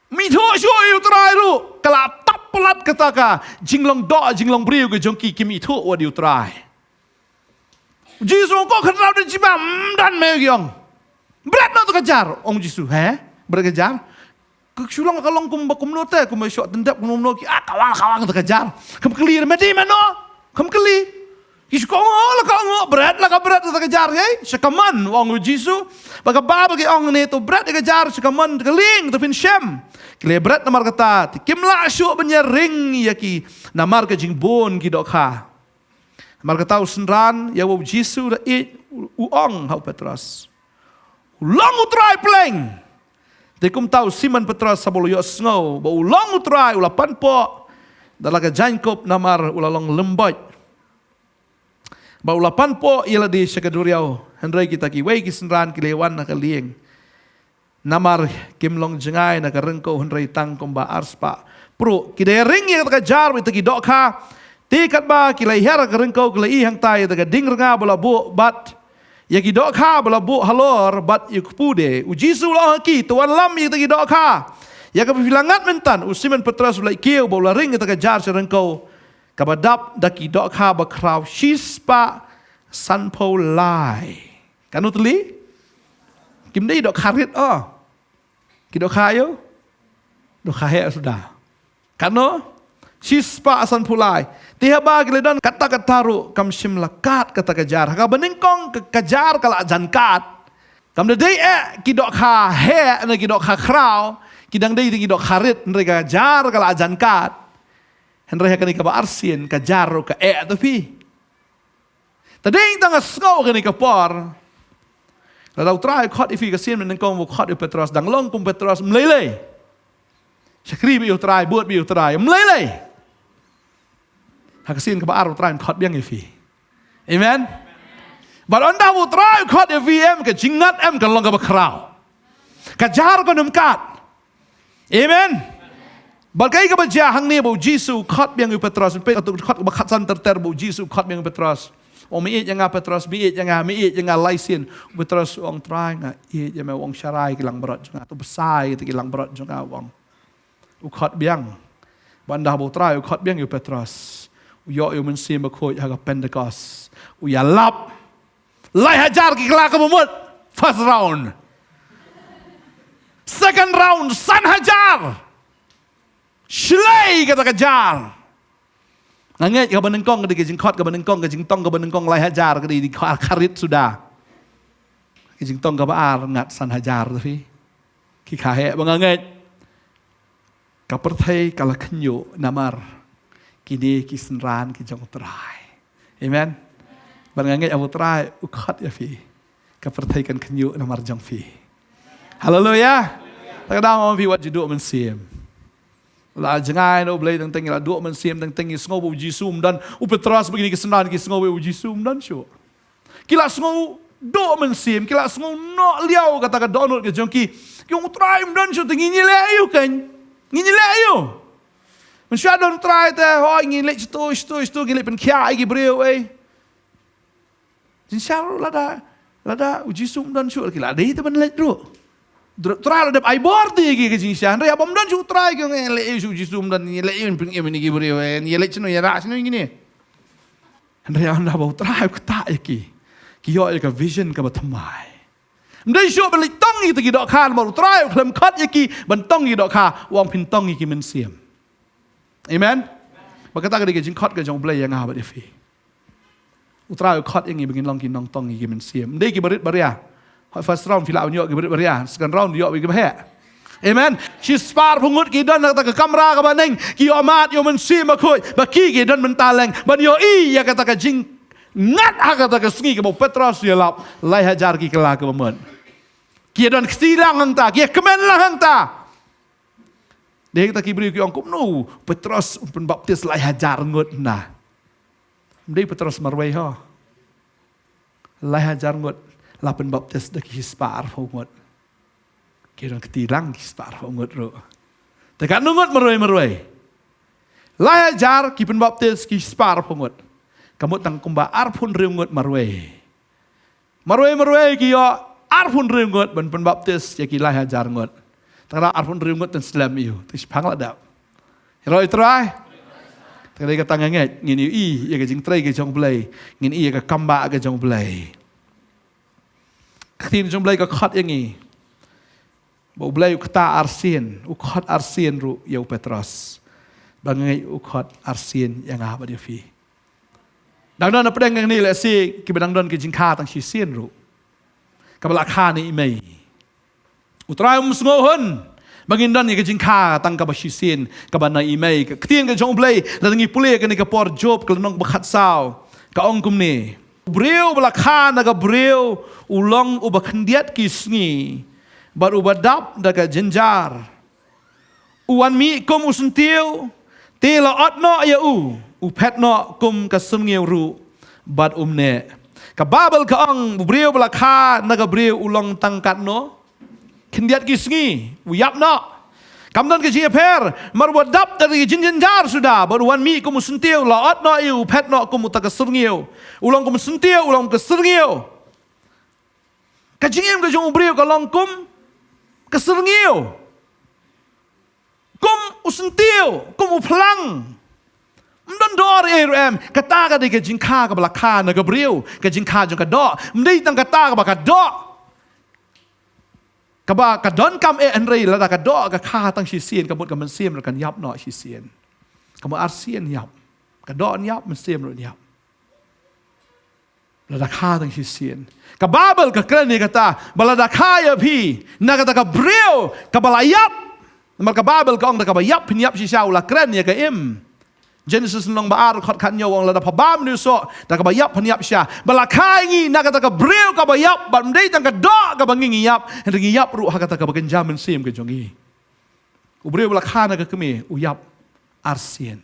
Mih thuh shuh ïa u Trai ruh, ka la tap palat kata ka jinglong doh, jinglong briew ka jong ki, kim ithuh wat ïa u Trai. U Jisu u ong, ko khynraw dien shibam, ym don me, ki ong. Bret noh kata ka jar, ong u Jisu, he? Bret ka jar? Ka shu long ka long kumba kumno te, kumba shoh tyndep kumno kumno ki, ah, kawang, kawang kata ka jar. Kam kylli, me dei mano? Kam kylli. Ki shu ong, oh, la ka ong, oh, bret, la ka bret kata ka jar, eh? Sha ka mon, ong u Jisu. Ba ka ba, ba ki ong ne to bret ka jar, sha ka mon, ka lieng, to phin shem. Ki la bret namar kata, te kim lah shuh ban ïaring ïa ki, namar ka jingbun ki dohkha. Namar kata u synran, ïa uba u Jisu u da ïeit, u, u ong ha u Petros. U long u Trai pleng. Te kumta u Simon Petros haba u la ïohsngew ba u long u Trai, u la panpoh da la ka jaiñkup namar u la long lymboit. Ba u la panpoh ïa lade sha ka duriaw, hynrei kita kiwei ki synran ki la wan na ka lieng. Namar kim long jngai na ka ryngkew hynrei tang kumba arspah pruh. Ki da ïaring ïa kata ka jar bad ita ki dohkha. Te katba ki la hiar ha ka ryngkew ki la ïohi hangta ïa kata ka dieng rnga ba la buh bad ïa ki dohkha ba la buh halor bad ïa u kpu de. U Jisu u la ong ha ki, to wanlam ïa kata ki dohkha. Ïa kaba phi la ngat mynta. U Simon Petros u la kiew bad u la ring ïa kata ka jar sha ryngkew. Kaba dap da ki dohkha bakhraw shispah sanphew lai. Katno tylli? Kim dei dohkha rit, oh. Ki dohkha ïa u? Dohkha heh suda. Katno? Shispah sanphew lai. Te haba ki la don katta katta ruh kam shym la kad kata ka jar. Ha kaba nyngkong ka, ka jar ka la jan kad. Kam da dei eh ki dohkha heh ne ki dohkha khraw. Ki dang dei ki dohkha rit, hynrei ka jar ka la jan kad. Hynrei ha kane kaba arsien ka jar ruh ka eh to phi. Te dei tang nga sngew kane ka por. Lada u Trai u khot ïa phi ka sien mynnyngkong ba u khot ïa u Petros, dang long kum u Petros, ym lei lei. Shakri bad ïa u Trai, bud bad ïa u Trai, ym lei lei. Ha ka sien kaba ar u Trai un khot biang ïa phi. Amen. Bad ynda u Trai u khot ïa phi, em, ka jingngat em kan long kaba khraw. Ka jar kan ym kad. Amen. Bad kaei kaba jia hangne ba u Jisu u khot biang ïa u Petros, peit katto ka dkhot kaba khatsan ter ter ba u Jisu u khot biang ïa u Petros. U ong, me ïeit ïa nga Petros, me ïeit ïa nga, me ïeit ïa nga, lai sien. U Petros u ong, Trai nga ïeit ïa me, u ong, sharai ki langbrot jong nga, to bsa ïa kita ki langbrot jong nga, u ong. U khot biang. Bad ynda ba u Trai u khot biang ïa u Petros, u ïoh ïa u Mynsiem Bakhuid ha ka Pentekost. U ïalap. Lai hajar ki kylla kaba mut. First round. Second round, san hajar. Shlei kata ka jar. Nga ngeit kaba nyngkong ka dei ka jingkhot kaba nyngkong, ka jingtong kaba nyngkong lai hajar ka dei, dei ka ar kharit suda. Ka jingtong kaba ar ngat san hajar to phi. Ki kha heh ba nga ngeit. Ka pyrthei ka la khynñiuh namar kine ki synran ki jong u Trai. Amen. Bad nga ngeit haba u Trai u khot ïa phi, ka pyrthei kan khynñiuh namar jong phi. Haleluya. Te ka dang ong phi wat ju duh mynsiem. La jngai na U Blei teng teng, la duh mynsiem teng teng, ngi sngew ba u Jisu um don, u Petros bad kine ki synran ki sngew ba u Jisu um don shuh. Ki la sngew duh mynsiem, ki la sngew noh liaw kata ka dohnud ka jong ki. Ki ong u Trai um don shuh te ngin ïaleh ïa u kein. Ngin ïaleh ïa u. Mynshuwa don u Trai te, hooid ngin leit shatu, shatu, shatu, ngin leit pynkhiah ïa ki briew ei. Jingshisha ruh lada, lada u Jisu um don shuh ki la dei te ban leit ruh. Trai la dep ai bor te ïa ki ka jingshisha. Hynrei haba um don shuh u Trai ki ong leit ïa u Jisu um don, leit ïa u pyn-im ïa ki briew, ïa leit shano, ïa rah shano ïa kine. Hynrei haba u Trai u ktah ïa ki, ki ïoh ïa ka vision kaba thymmai. Ym dei shuh ban leit tong ïa kita ki dohkha namar u Trai u khlem khot ïa ki ban tong ïa ki dohkha, u ong phin tong ïa ki mynsiem. Amen. Bad kata ka dei ka jingkhot ka jong U Blei ïa nga bad ïa phi. U Trai u khot ïa ngi ba ngin long ki nongtong ïa ki mynsiem. Ym dei kiba rit ba ria. Ha first round phi lah ban ïoh kiba rit ba ria. Second round ïoh kiba heh. Amen. Shispah arphew ngut ki don ha kata ka kamra kaba neng, ki ïohmad ïa u Mynsiem Bakhuid. Ba ki ki don mynta leng ban ïohi ïa kata ka jingngat ha kata ka sngi kaba u Petros u ïalap. Lai hajar ki kylla kaba mut. Ki don kti lang hangta, ki kmen lang hangta. Dei kita ki briew ki ong kumno u Petros u pynbaptis lai hajar ngut na. Ym dei Petros marwei ho. Lai hajar ngut la pynbaptis da ki shispah arphew ngut. Ki don kti lang ki shispah arphew ngut ruh. Te katno ngut marwei marwei? Lai hajar ki pynbaptis ki shispah arphew ngut. Ka mut tang kumba arphew hynriew ngut marwei. Marwei marwei ki ïoh arphew hynriew ngut ban pynbaptis ïa ki lai hajar ngut. Tang arphew hynriew ngut tang slem ïa u. Te shiphang la dap. Ïaroh ïa u Trai. Te dei kata nga ngeit ngin ïohi ïa ka jingtrei ka jong u Blei. Ngin ïohi ïa ka kam ba ka jong u Blei. Ka ktien jong u Blei ka khot ïa ngi ba u Blei u kta arsien, u khot arsien ruh ïa u Petros. Ba nga ngeit u khot arsien ïa nga bad ïa phi. Dang don hapdeng kane lehse kiba dang don ki jingkha tang shisien ruh, kaba la kha na i mei. U Trai um sngewhun ba ngin don ïa ka jingkha tang kaba shisien, kaba na i mei. Ka ktien ka jong u Blei, lada ngi pule kane ka por Job ka lynnong ba khatsaw, ka ong kumne: U briew ba la kha na ka briew u long uba khyndiat ki sngi, bad uba dap da ka jynjar. U wan mih kum u syntiew, te la ot noh ïa u, u phet noh kum ka syrngiew ruh, bad um neh. Ka Baibl ka ong, u briew ba la kha na ka briew u long tang katno? Khyndiat ki sngi, u ïap noh. Kam don ka jingïapher, namar uba dap da ki jynjar suda, bad u wan mih kum u syntiew, la ot noh ïa u, u phet noh kum uta ka syrngiew. U long kum u syntiew, u long ka syrngiew. Ka jingim ka jong u briew ka long kum ka syrngiew, kum u syntiew, kum u phlang. Ym don dor ei ruh em. Kata ka dei ka jingkha kaba la kha na ka briew, ka jingkha jong ka doh. Ym dei tang kata kaba ka doh, kaba ka donkam eh, hynrei lada ka doh ka kha tang shisien, ka mut ka mynsiem ruh kan ïap noh shisien. Ka mut arsien ïap, ka doh ïap, mynsiem ruh ïap. Lada kha tang shisien. Ka Baibl ka kren ïa kata, ba lada kha ïa phi na kata ka briew kaba la ïap. Namar ka Baibl ka ong, da kaba ïap phin ïap shisha, u la kren ïa ka im. Jenesis lynnong ba ar, dkhot khathynñiew, u ong, lada pha bam ne u soh, da kaba ïap phin ïap shisha. Ba la kha ïa ngi na kata ka briew kaba ïap, bad ym dei tang ka doh kaba ngi ngi ïap, hynrei ngi ïap ruh ha kata kaba kynja mynsiem ka jong ngi. U briew ba la kha na ka kmie u ïap arsien.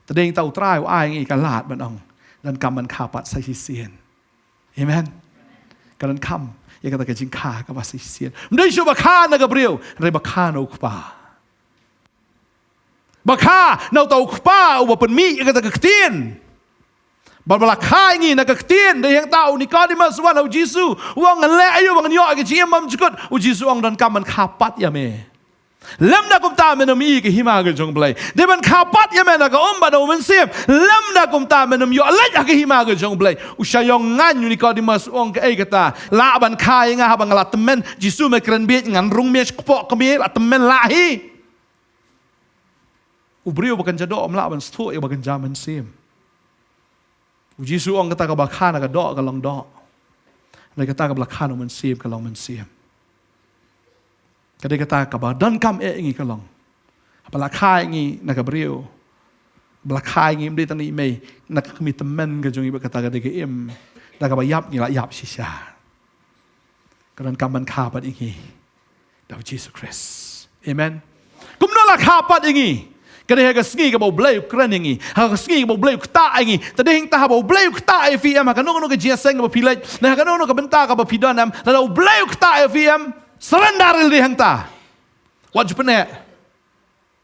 Te dei hangta u Trai u ai ngi ka lad ban ong, donkam ban kha pat sa shisien. Amen. Ka donkam ïa kata ka jingkha kaba sa shisien. Ym dei shuh ba kha na ka briew, hynrei ba kha na u Kpa. Ba kha na uta u Kpa uba pynmih ïa kata ka ktien. Bad ba la kha ïa ngi na ka ktien, dei hangta u Nikodimos u wan ha u Jisu, u ong, ngan leh aïu ba ngan ïoh ïa ka jingim bymjukut? U Jisu u ong, donkam ban kha pat ïa me. Lymda kumta men ym ïohi ïa ka hima ka jong u Blei. Dei ban kha pat ïa me na ka um bad na u mynsiem. Lymda kumta men ym ïoh leit ha ka hima ka jong u Blei. U shah ïong ngaiñ u Nikodimos, u ong, kaei kata? Lah ban kha ïa nga haba nga la tymmen? Jisu, me kren bieit, ngan rung me sha kpoh kmie, la tymmen lah hi. U briew ba kynja doh um lah ban sngewthuh ïa ba kynja mynsiem. U Jisu u ong, kata kaba kha na ka doh ka long doh, hynrei kata kaba la kha na u mynsiem ka long mynsiem. Ka dei kata kaba donkam eh ïa ngi ka long. Ba la kha ïa ngi na ka briew, ba la kha ïa ngi, ym dei tang na i mei, na ka kmie tymmen ka jong ngi, bad kata ka dei ka im. Da kaba ïap ngi la ïap shisha. Ka donkam ban kha pat ïa ngi da u Jisu Khrist. Amen. Kumno la kha pat ïa ngi? Ka dei ha ka sngi kaba u Blei u kren ïa ngi, ha ka sngi kaba u Blei u ktah ïa ngi. Te dei hangta haba u Blei u ktah ïa phi em, ha kano kano ka jingïaseng kaba phi leit, ne ha kano kano ka bynta kaba phi don em, lada u Blei u ktah ïa phi em, surrender ïa lade hangta. Wat ju pyneh.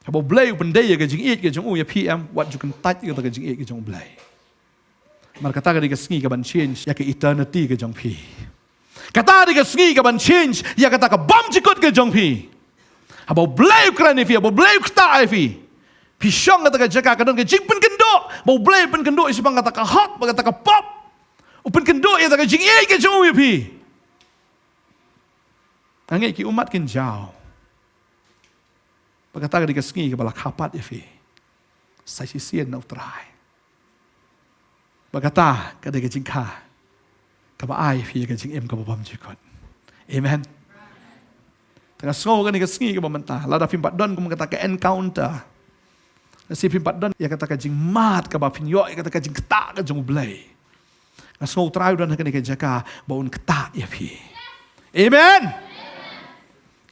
Haba u Blei u pyndei ïa ka jingïeit ka jong u ïa phi em, wat ju kyntait ïa kata ka jingïeit ka jong u Blei. Namar kata ka dei ka sngi kaban change ïa ka eternity ka jong phi. Kata ka dei ka sngi kaban change ïa kata ka bymjukut ka jong phi. Haba u Blei u kren ïa phi, haba u Blei u ktah ïa phi, phi shong kata ka jaka, ka don ka jingpynkynduh. Ba u Blei u pynkynduh ïa shaphang kata ka hok bad kata ka pop. U pynkynduh ïa kata ka jingïeit ka jong u ïa phi. Nga ngeit ki ummat kin jaw. Ba kata ka dei ka sngi kaba la kha pat ïa phi sa shisien na u Trai. Ba kata ka dei ka jingkha kaba ai ïa phi ïa ka jingim kaba bymjukut. Amen. Te nga sngew kane ka sngi kaba mynta, lada phim pat don kum kata ka encounter, lada phim pat don ïa kata ka jingmad kaba phin ïoh ïa kata ka jingktah ka jong u Blei, nga sngew u Trai u don ha kane ka jaka ba un ktah ïa phi. Amen.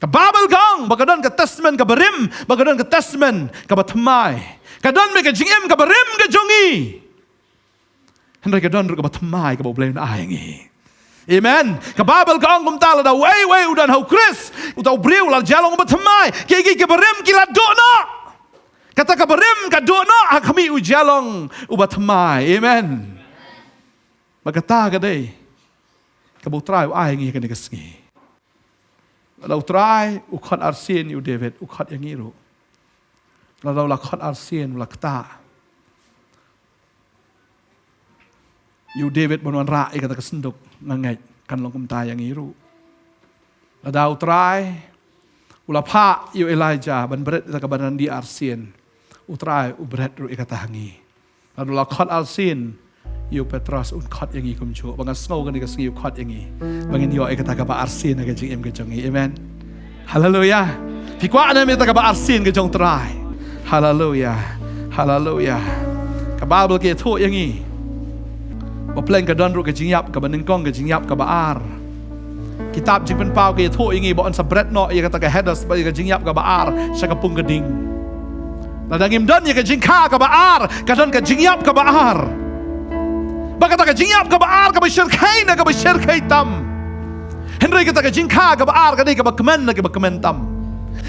Ka Baibl ka ong ba ka don ka testament kaba rim, ba ka don ka testament kaba thymmai. Ka don beit ka jingim kaba rim ka jong ngi, hynrei ka don ruh kaba thymmai kaba u Blei un ai ïa ngi. Amen. Ka Baibl ka ong kumta, lada uei uei u don ha u Khrist, uta u briew u la jia long uba thymmai. Kiei kiei kiba rim ki la duh noh. Kata kaba rim ka duh noh ha khmih u jia long uba thymmai. Amen. Ba kata ka dei kaba u Trai u ai ïa ngi ha kane ka sngi. Lada u Trai u khot arsien ïa u David, u khot ïa ngi ruh. Lada u la khot arsien, u la ktah ïa u David ban wanrah ïa kata ka synduk, nga ngeit kan long kumta ïa ngi ruh. Lada u Trai u la phah ïa u Elijah ban bret ïa kata ka bynriew arsien, u Trai u bret ruh ïa kata ha ngi. Lada u la khot arsien ïa u Petros, un khot ïa ngi kumjuh. Ba nga sngew kane ka sngi u khot ïa ngi ba ngin ïoh ïa kata kaba arsien ha ka jingim ka jong ngi. Amen. Haleluya. Phi kwah ne em ïa kata kaba arsien ka jong u Trai? Haleluya. Haleluya. Ka Baibl ka ïathuh ïa ngi ba pleng ka don ruh ka jingïap kaba nyngkong, ka jingïap kaba ar. Kitab Jingpynpaw ka ïathuh ïa ngi ba yn sa bret noh ïa kata ka Hades, ba ïa ka jingïap kaba ar, sha ka pung ka ding. Lada ngim don ïa ka jingkha kaba ar, ka don ka jingïap kaba ar. Ba kata ka jingïap kaba ar kaba shyrkhei na kaba shyrkhei tam. Hynrei kata ka jingkha kaba ar ka dei kaba kmen na kaba kmen tam,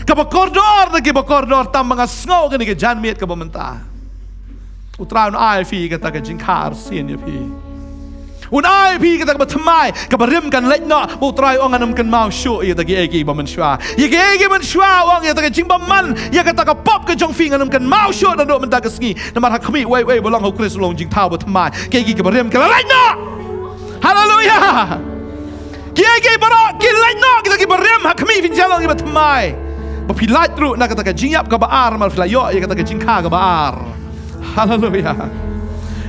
kaba kordor na kaba kordor tam. Ba nga sngew kane ka janmiet kaba mynta u Trai un ai phi kata ka jingkha arsien ïa phi. Un ai phi kata kaba thymmai, kaba rim kan leit noh. U Trai u ong, ngan ym kynmaw shuh ïa kata kiei kiei ba mynshuwa. Ïa kiei kiei mynshuwa, u ong, ïa kata ka jingbymman, ïa kata ka pop ka jong phi ngan ym kynmaw shuh naduh mynta ka sngi. Namar ha khmih uwei uwei ba long ha u Khrist u long jingthaw ba thymmai. Kiei kiei kiba rim ki la leit noh. Haleluya. Kiei kiei baroh ki leit noh, kita kiba rim ha khmih phin ïa long kiba thymmai. Ba phi lait ruh na kata ka jingïap kaba ar, namar phi la ïoh ïa kata ka jingkha kaba ar. Haleluya.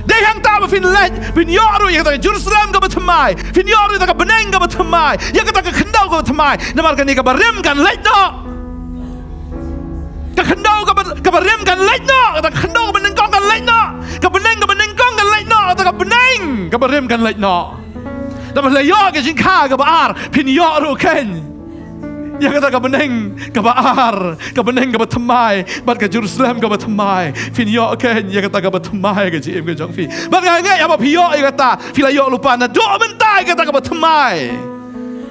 Dei hangta ba phin leit, phin ïoh ruh ïa kata ka Jerusalem kaba thymmai, phin ïoh ruh ïa kata ka bneng kaba thymmai, ïa kata ka khyndew kaba thymmai. Namar kane kaba rim kan leit noh. Ka khyndew kaba, kaba rim kan leit noh, kata ka khyndew kaba nyngkong kan leit noh. Ka bneng kaba nyngkong kan leit noh, kata ka bneng kaba rim kan leit noh. Namar phi la ïoh ka jingkha kaba ar, phin ïoh ruh kein ïa kata ka bneng kaba ar, ka bneng kaba thymmai, bad ka Jerusalem kaba thymmai. Phin ïoh kein ïa kata kaba thymmai ha ka jingim ka jong phi. Bad nga ngeit haba phi ïoh ïa kata, phi la ïoh lypa naduh mynta ïa kata kaba thymmai.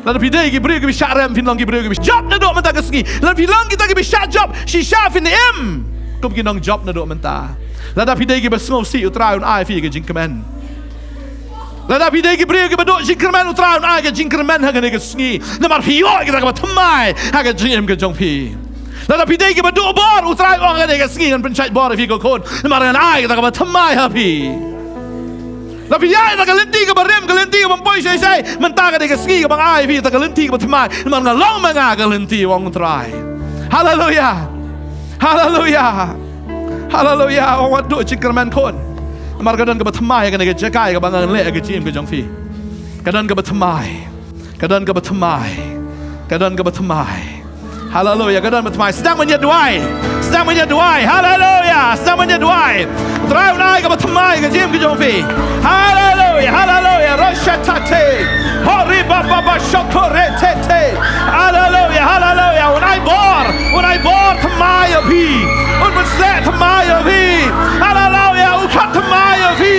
Lada phi dei ki briew kiba shah rem, phin long ki briew kiba jop naduh mynta ka sngi. Lada phi long kita kiba shah jop, shisha phin im kum ki nongjop naduh mynta. Lada phi dei kiba sngewsih, u Trai un ai phi ka jingkmen. Lada phi dei ki briew kiba duh jingkyrmen, u Trai un ai ka jingkyrmen ha kane ka sngi. Namar phi ïoh kita kaba thymmai ha ka jingim ka jong phi. Lada phi dei kiba duh bor, u Trai u ong, ha kane ka sngi ngan pynshait bor ïa phi ko khun. Namar ngan ai kita kaba thymmai ha phi. Lada phi ïaid na ka lynti kaba rim, ka lynti kaba ym poi shai shai, mynta ka dei ka sngi kaba nga ai ïa phi kata ka lynti kaba thymmai. Namar nga long ma nga ka lynti, u ong u Trai. Haleluya. Haleluya. Haleluya. U ong, wat duh jingkyrmen khun. Namar ka don kaba thymmai ha kane ka jaka kaba ngan leh ha ka jingim ka jong phi. Ka don kaba thymmai. Ka don kaba thymmai. Ka don kaba thymmai. Haleluya, ka don kaba thymmai. Sdang ban ïa duwai. Sdang ban ïa duwai. Haleluya. Sdang ban ïa duwai. Trai un ai kaba thymmai ha ka jingim ka jong phi. Haleluya. Haleluya. Roshatate. Hori baba ba shokore tete. Haleluya. Haleluya. Un ai bor. Un ai bor thymmai ïa phi. Un pynshlur thymmai ïa phi. Haleluya. Un khot thymmai ïa phi.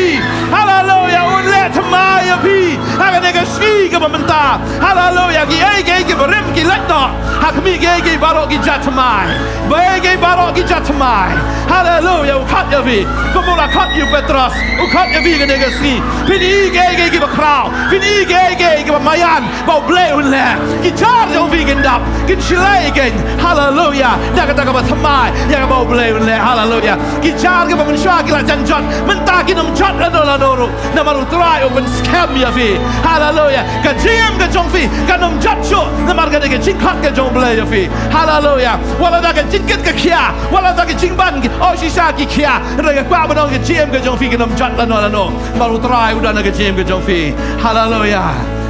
Haleluya. Un leh thymmai ïa phi. Ha kane ka sngi kaba mynta. Haleluya. Kiei kiei kiba rim ki lait noh. Ha khmih kiei kiei baroh ki jia thymmai. Kiei kiei baroh ki jia thymmai. Haleluya. U khot ïa phi. Kumba u la khot ïa u Petros. U khot ïa phi kane ka sngi. Phin ïohi kiei kiei kiba khraw. Phin ïohi kiei kiei kiba maïan. Ba U Blei un leh. Ki jar jong phi kin dap. Kin shlei kin. Haleluya. Da kata kaba thymmai ïa kaba U Blei un leh. Haleluya. Ki jar kiba mynshuwa ki la jan jot, mynta kin ym jot lano lano ruh. Namar U Trai u pynskhem ïa phi. Haleluya. Ka jingim ka jong phi kan ym jot shuh namar ka dei ka jingkhot ka jong U Blei ïa phi. Haleluya. Wat la da ka jingkit ka khia, wat la da ka jingban, oh, shisha ki khia, hynrei nga kwah ban ong ka jingim ka jong phi kan ym jot lano lano. Namar U Trai u don ha ka jingim ka jong phi. Haleluya.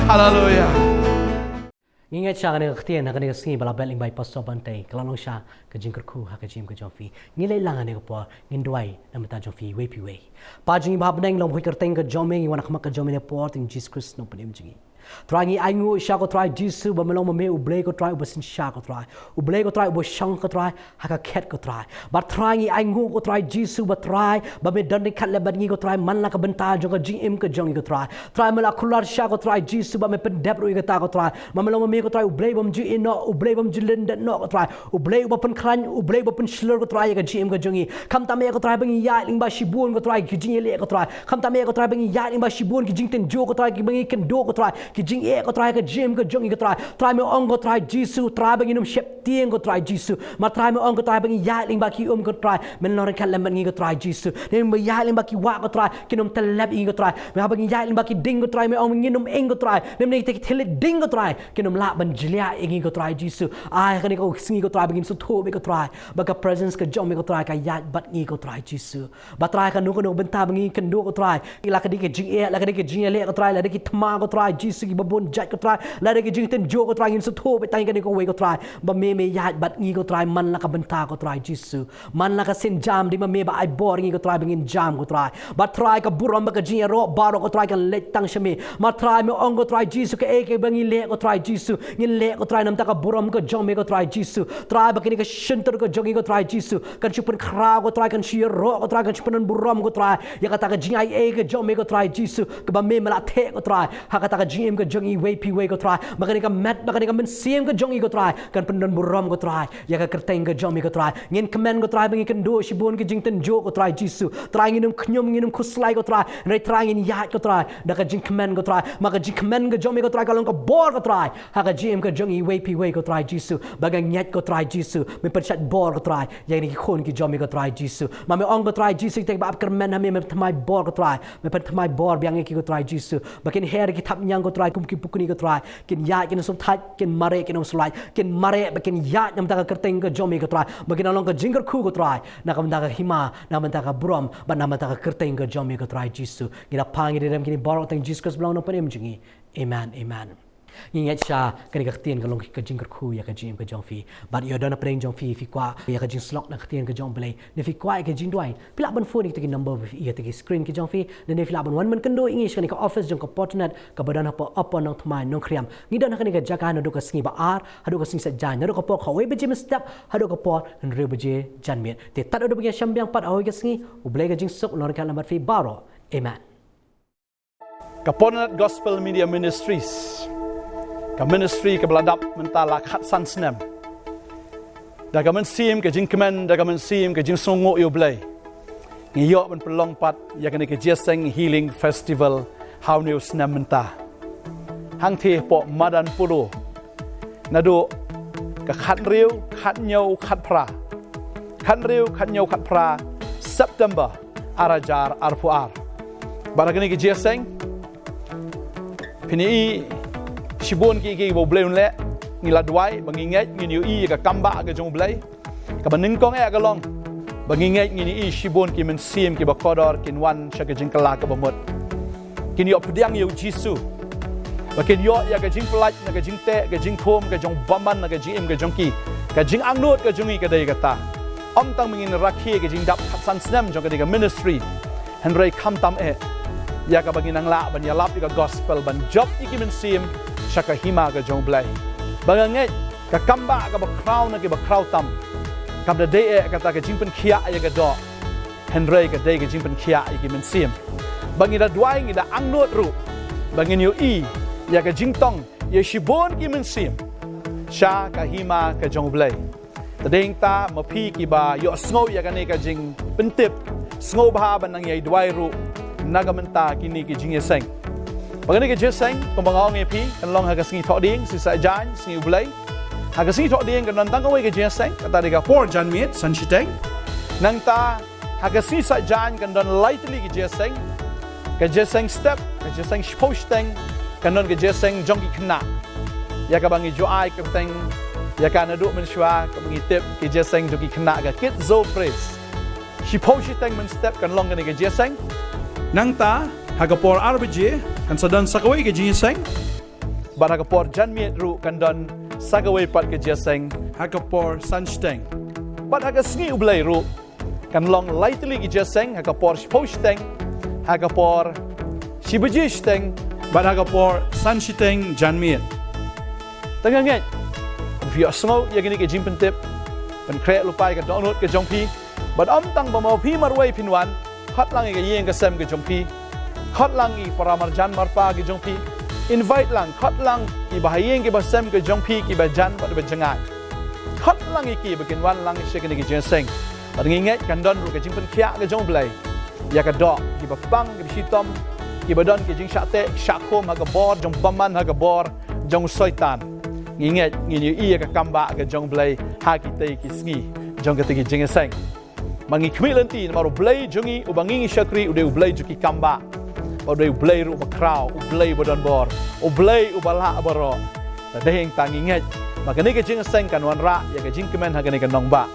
Haleluya. Ngi ngeit sha kane ka ktien ha kane ka sngi ba la bet lyngba i Pastor Bantei, ka la long sha ka jingkyrkhu ha ka jingim ka jong phi. Ngi leit lang ha kane ka por, ngin duwai na ka bynta jong phi iwei pa iwei. Kpa jong ngi ba ha bneng, long ba khuid kyrteng ka jong me, ngi wan ha khmat ka jong me ha kane ka por, ha ka kyrteng Jisu Khrist Nongpynim jong ngi. Trai, ngi ainguh sha ko Trai Jisu ba me long ma me U Blei ko Trai uba synshar ko Trai, U Blei ko Trai uba shong ko Trai ha ka khet ko Trai. Bad Trai, ngi ainguh ko Trai Jisu ba Trai, ba me don ryngkat lem bad ngi ko Trai man la ka bynta jong ka jingim ka jong ngi ko Trai. Trai, me la kular sha ko Trai Jisu ba me pyndep ruh ïa kata ko Trai. Ba me long ma me ko Trai U Blei bym ju ïehnoh, U Blei bym ju lyndet noh ko Trai. U Blei uba pynkhlaiñ, U Blei uba pynshlur ko Trai ïa ka jingim ka jong ngi. Khamtam eh ko Trai ba ngi ïaid lyngba shibun ko Trai ki jingïaleh ko Trai. Khamtam eh ko Trai ba ngi ïaid lyngba shibun ki jingtynjuh ko Trai, kiba ngi kynduh ko Trai. Ki jingeh ko Trai ka jingim ka jong ngi ko Trai. Trai me ong ko Trai Jisu, Trai ba ngin ym sheptieng ko Trai Jisu. Ma Trai me ong ko Trai ba ngin ïaid lyngba ki um ko Trai. Men long ryngkat lem bad ngi ko Trai Jisu. Namar ba ïaid lyngba ki wah ko Trai, kin ym tyllep ïa ngi ko Trai. Ma ba ngin ïaid lyngba ki ding ko Trai, me ong ngin ym ing ko Trai. Namar ïa kita ki thylliej ding ko Trai, kin ym lah ban jliah ïa ngi ko Trai Jisu. Ai ha kane ka sngi ko Trai ba ngin sngewthuh beit ko Trai ba ka presence ka jong me ko Trai ka ïaid bad ngi ko Trai Jisu. Ba Trai kano kano ka bynta ba ngi kynduh ko Trai, la ka dei ka jingeh, la ka dei ka jingïaleh ko Trai, la dei ki thma ko Trai Jisu, kiba bun jait ko Trai, la dei ka jingtynjuh ko Trai, ngin sngewthuh beit tang ïa kane kawei ko Trai ba me, me ïaid bad ngi ko Trai man la ka bynta ko Trai Jisu. Man la ka sienjam, dei ma me ba ai bor ïa ngi ko Trai ba ngin jam ko Trai. Ba Trai ka burom bad ka jingïaroh baroh ko Trai kan leit tang sha me. Ma Trai me ong ko Trai Jisu, kaei kaei ba ngi leh ko Trai Jisu, ngin leh ko Trai namar ka burom ka jong me ko Trai Jisu. Trai ba kane ka shyntur ka jong ngi ko Trai Jisu kan shu pynkhraw ko Trai, kan shu ïaroh ko Trai, kan shu pyndon burom ko Trai ïa kata ka jingaiei ka jong me ko Trai Jisu, kaba me, me la theh ko Trai ha kata ka jingim ka jong ngi iwei pa iwei ko Trai. Ba kane ka met, ba kane ka mynsiem ka jong ngi ko Trai kan pyndon burom ko Trai ïa ka kyrteng ka jong me ko Trai. Ngin kmen ko Trai ba ngi kynduh shibun ki jingtynjuh ko Trai Jisu. Trai ngin ym khñium, ngin ym khuslai ko Trai. Hynrei Trai ngin ïaid ko Trai da ka jingkmen ko Trai. Ma ka jingkmen ka jong me ko Trai ka long ka bor ko Trai ha ka jingim ka jong ngi iwei pa iwei ko Trai Jisu. Ba nga ngeit ko Trai Jisu, me pynshait bor ko Trai ïa kine ki khun ki jong me ko Trai Jisu. Ma me ong ko Trai Jisu, kita kiba ap kyrmen ha me, me pynthymmai bor ko Trai. Me pynthymmai bor biang ïa ki ko Trai Jisu. Ba kin her ki thapniang ko Trai kum ki pukni ko Trai. Kin ïaid kin ym sngewthait, kin mareh kin ym sngewlait, kin mareh ba kin ïaid namar ka kyrteng ka jong me ko Trai. Ba kin long ka jingkyrkhu ko Trai na ka bynta ka hima, na ka bynta ka burom bad na ka bynta ka kyrteng ka jong me ko Trai Jisu. Ngi da pan, ngi da rem kine baroh ha ka kyrteng Jisu Khrist ba long u Nongpynim jong ngi. Amen, amen. Ngi ngeit sha kane ka ktien ka long ka jingkyrkhu ïa ka jingim ka jong phi. Bad ïoh don hapdeng jong phi, phi kwah ïa ka jingsyllok na ka ktien ka jong U Blei, ne phi kwah ïa ka jingduwai, phi lah ban phone ïa kita ki number ïa kita ki screen ki jong phi, ne phi lah ban wan ban kynduh ïa ngi sha kane ka office jong ka Portnet kaba don hapoh Upper Nongthymmai, Nongkrem. Ngi don ha kane ka jaka naduh ka sngi Ba-ar haduh ka sngi Saitjaiñ, naduh ka por khatwei baje mynstep haduh ka por hynriew baje janmiet. Te tad haduh ba ngin ïashem biang pat ha kawei ka sngi, U Blei ka jingsuk un long ryngkat lem bad phi baroh. Amen. Ka Portnet Gospel Media Ministries, ka ministry kaba la dap mynta la khatsan snem. Da ka mynsiem ka jingkmen, da ka mynsiem ka jingsngewnguh ïa U Blei, ngi ïoh ban pynlong pat ïa kane ka Jingïaseng Healing Festival ha une u snem mynta. Hangtei hapoh madan Polo, naduh ka khathynriew, khathynñiew, khatphra, khathynriew, khathynñiew, khatphra September ar hajar arphew ar. Bad ha kane ka jingïaseng phin ïohi shibun ki, kiba U Blei un leh. Ngi la duwai ba ngi ngeit ngin ïohi ïa ka kambah ka jong U Blei. Kaba nyngkong eh ka long ba ngi ngeit ngin ïohi shibun ki mynsiem kiba kordor kin wan sha ka jingkylla kaba mut, kin ïoh pdiang ïa U Jisu, ba kin ïoh ïa ka jingpyllait na ka jingteh, ka jingthum, ka jingbymman na ka jingim ka jong ki. Ka jingangnud ka jong ngi ka dei kata. Ym tang ba ngin rakhe ka jingdap khatsan snem jong kane ka ministry, hynrei khamtam eh ïa kaba ngin nang lah ban ïalap ïa ka gospel, ban jop ïa ki mynsiem sha ka hima ka jong U Blei. Ba nga ngeit ka kambah kaba khraw na kiba khraw tam kam da dei eh kata ka jingpynkhiah ïa ka doh, hynrei ka dei ka jingpynkhiah ïa ki mynsiem. Ba ngi da duwai, ngi da angnud ruh ba ngin ïohi ïa ka jingtong ïa shibun ki mynsiem sha ka hima ka jong U Blei. Te dei hangta ma phi kiba ïohsngew ïa kane ka jingpyntip, sngewbha ban nang ïai duwai ruh na ka bynta kine ki jingïaseng. Ba kane ka jingïaseng kumba nga ong ïa phi kan long ha ka sngi Thohdieng, sngi Saitjaiñ, sngi U Blei. Ha ka sngi Thohdieng kan don tang kawei ka jingïaseng, kata dei ka por janmiet, san shiteng. Nangta ha ka sngi Saitjaiñ kan don lai tylli ki jingïaseng. Ka jingïaseng step, ka jingïaseng shiphew shiteng, kan don ka jingïaseng jong ki khynnah, ïa kaba ngi ju ai kyrteng ïa ka naduh mynshuwa kaba ngi tip, ka jingïaseng jong ki khynnah, ka Kids Zo Praise. Shiphew shiteng mynstep kan long kane ka jingïaseng. Nangta ha ka por ar baje kan sa don sa kawei ka jingïaseng. Bad ha ka por janmiet ruh kan don sa kawei pat ka jingïaseng ha ka por san shiteng. Bad ha ka sngi U Blei ruh kan long lai tylli ki jingïaseng, ha ka por shiphew shiteng, ha ka por shi baje shiteng, bad ha ka por san shiteng janmiet. Te nga ngeit ba phi ïohsngew ïa kine ki jingpyntip, pynkhreh lypa ïa ka dohnud ka jong phi. Bad ym tang ba ma phi marwei phin wan, khot lang ïa ka ïing ka sem ka jong phi, khot lang ïa ki para marjan marpa ka jong phi, invite lang, khot lang ïa ki bahaïing ki bahasem ka jong phi, ki bajan bad ba jngai. Khot lang ïa ki ba kin wan lang sha kine ki jingïaseng. Bad ngi ngeit kan don ruh ka jingpynkhiah ka jong U Blei ïa ka doh, ki bapang, ki bashitom, kiba don ki jingshah teh shah khum ha ka bor jong bymman, ha ka bor jong Soitan. Ngi ngeit ngin ïohi ïa ka kam ba ka jong U Blei ha kitei ki sngi jong kitei ki jingïaseng. Ma ngi khmih lynti namar U Blei jong ngi uba ngi ngi shakri u dei U Blei jong ki kam ba, u dei U Blei ruh uba khraw, U Blei uba don bor, U Blei uba lah baroh. Te dei hangta ngi ngeit ba kane ka jingïaseng kan wanrah ïa ka jingkmen ha kane ka nongbah.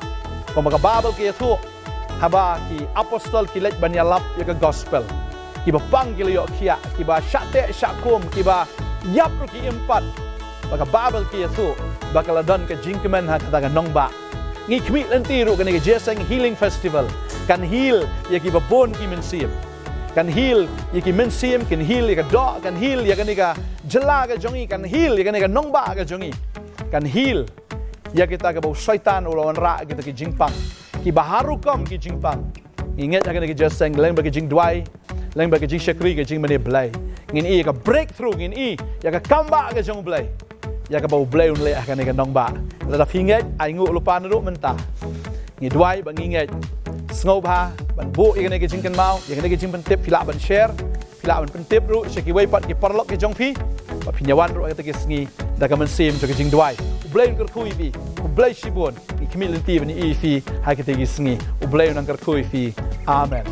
Kumba ka Baibl ka ïathuh, haba ki apostol ki leit ban ïalap ïa ka gospel, kiba pang ki la ïoh khiah, kiba shah teh shah khum, kiba ïap ruh ki im pat. Ba ka Baibl ka ïathuh ba ka la don ka jingkmen ha kata ka nongbah. Ngi khmih lynti ruh kane ka jingïaseng Healing Festival kan heal ïa kiba bun ki mynsiem. Kan heal ïa ki mynsiem, kan heal ïa ka doh, kan heal ïa kane ka jylla ka jong ngi, kan heal ïa kane ka nongbah ka jong ngi. Kan heal ïa kita kiba u Soitan u la wanrah kita ki jingpang, kiba har rukom ki jingpang. Ngi ngeit ha kane ka jingïaseng, lem bad ka jingduwai, lem bad ka jingshakri, ka jingmane Blei, ngin ïohi ïa ka breakthrough, ngin ïohi ïa ka kam ba ka jong U Blei, ïa kaba U Blei un leh ha kane ka nongbah. Lada phi ngeit, ai nguh lypa naduh mynta. Ngi duwai ba ngi ngeit. Sngewbha ban buh ïa kane ka jingkynmaw, ïa kane ka jingpyntip, phi lah ban share, phi lah ban pyntip ruh sha kiwei pat ki paralok ki jong phi ba phin ïawan ruh ha kata ka sngi da ka mynsiem jong ka jingduwai. U Blei un kyrkhu ïa phi, U Blei shibun. Ngi khmih lynti ban ïohi ïa phi ha kata ka sngi. U Blei un nang kyrkhu ïa phi. Amen.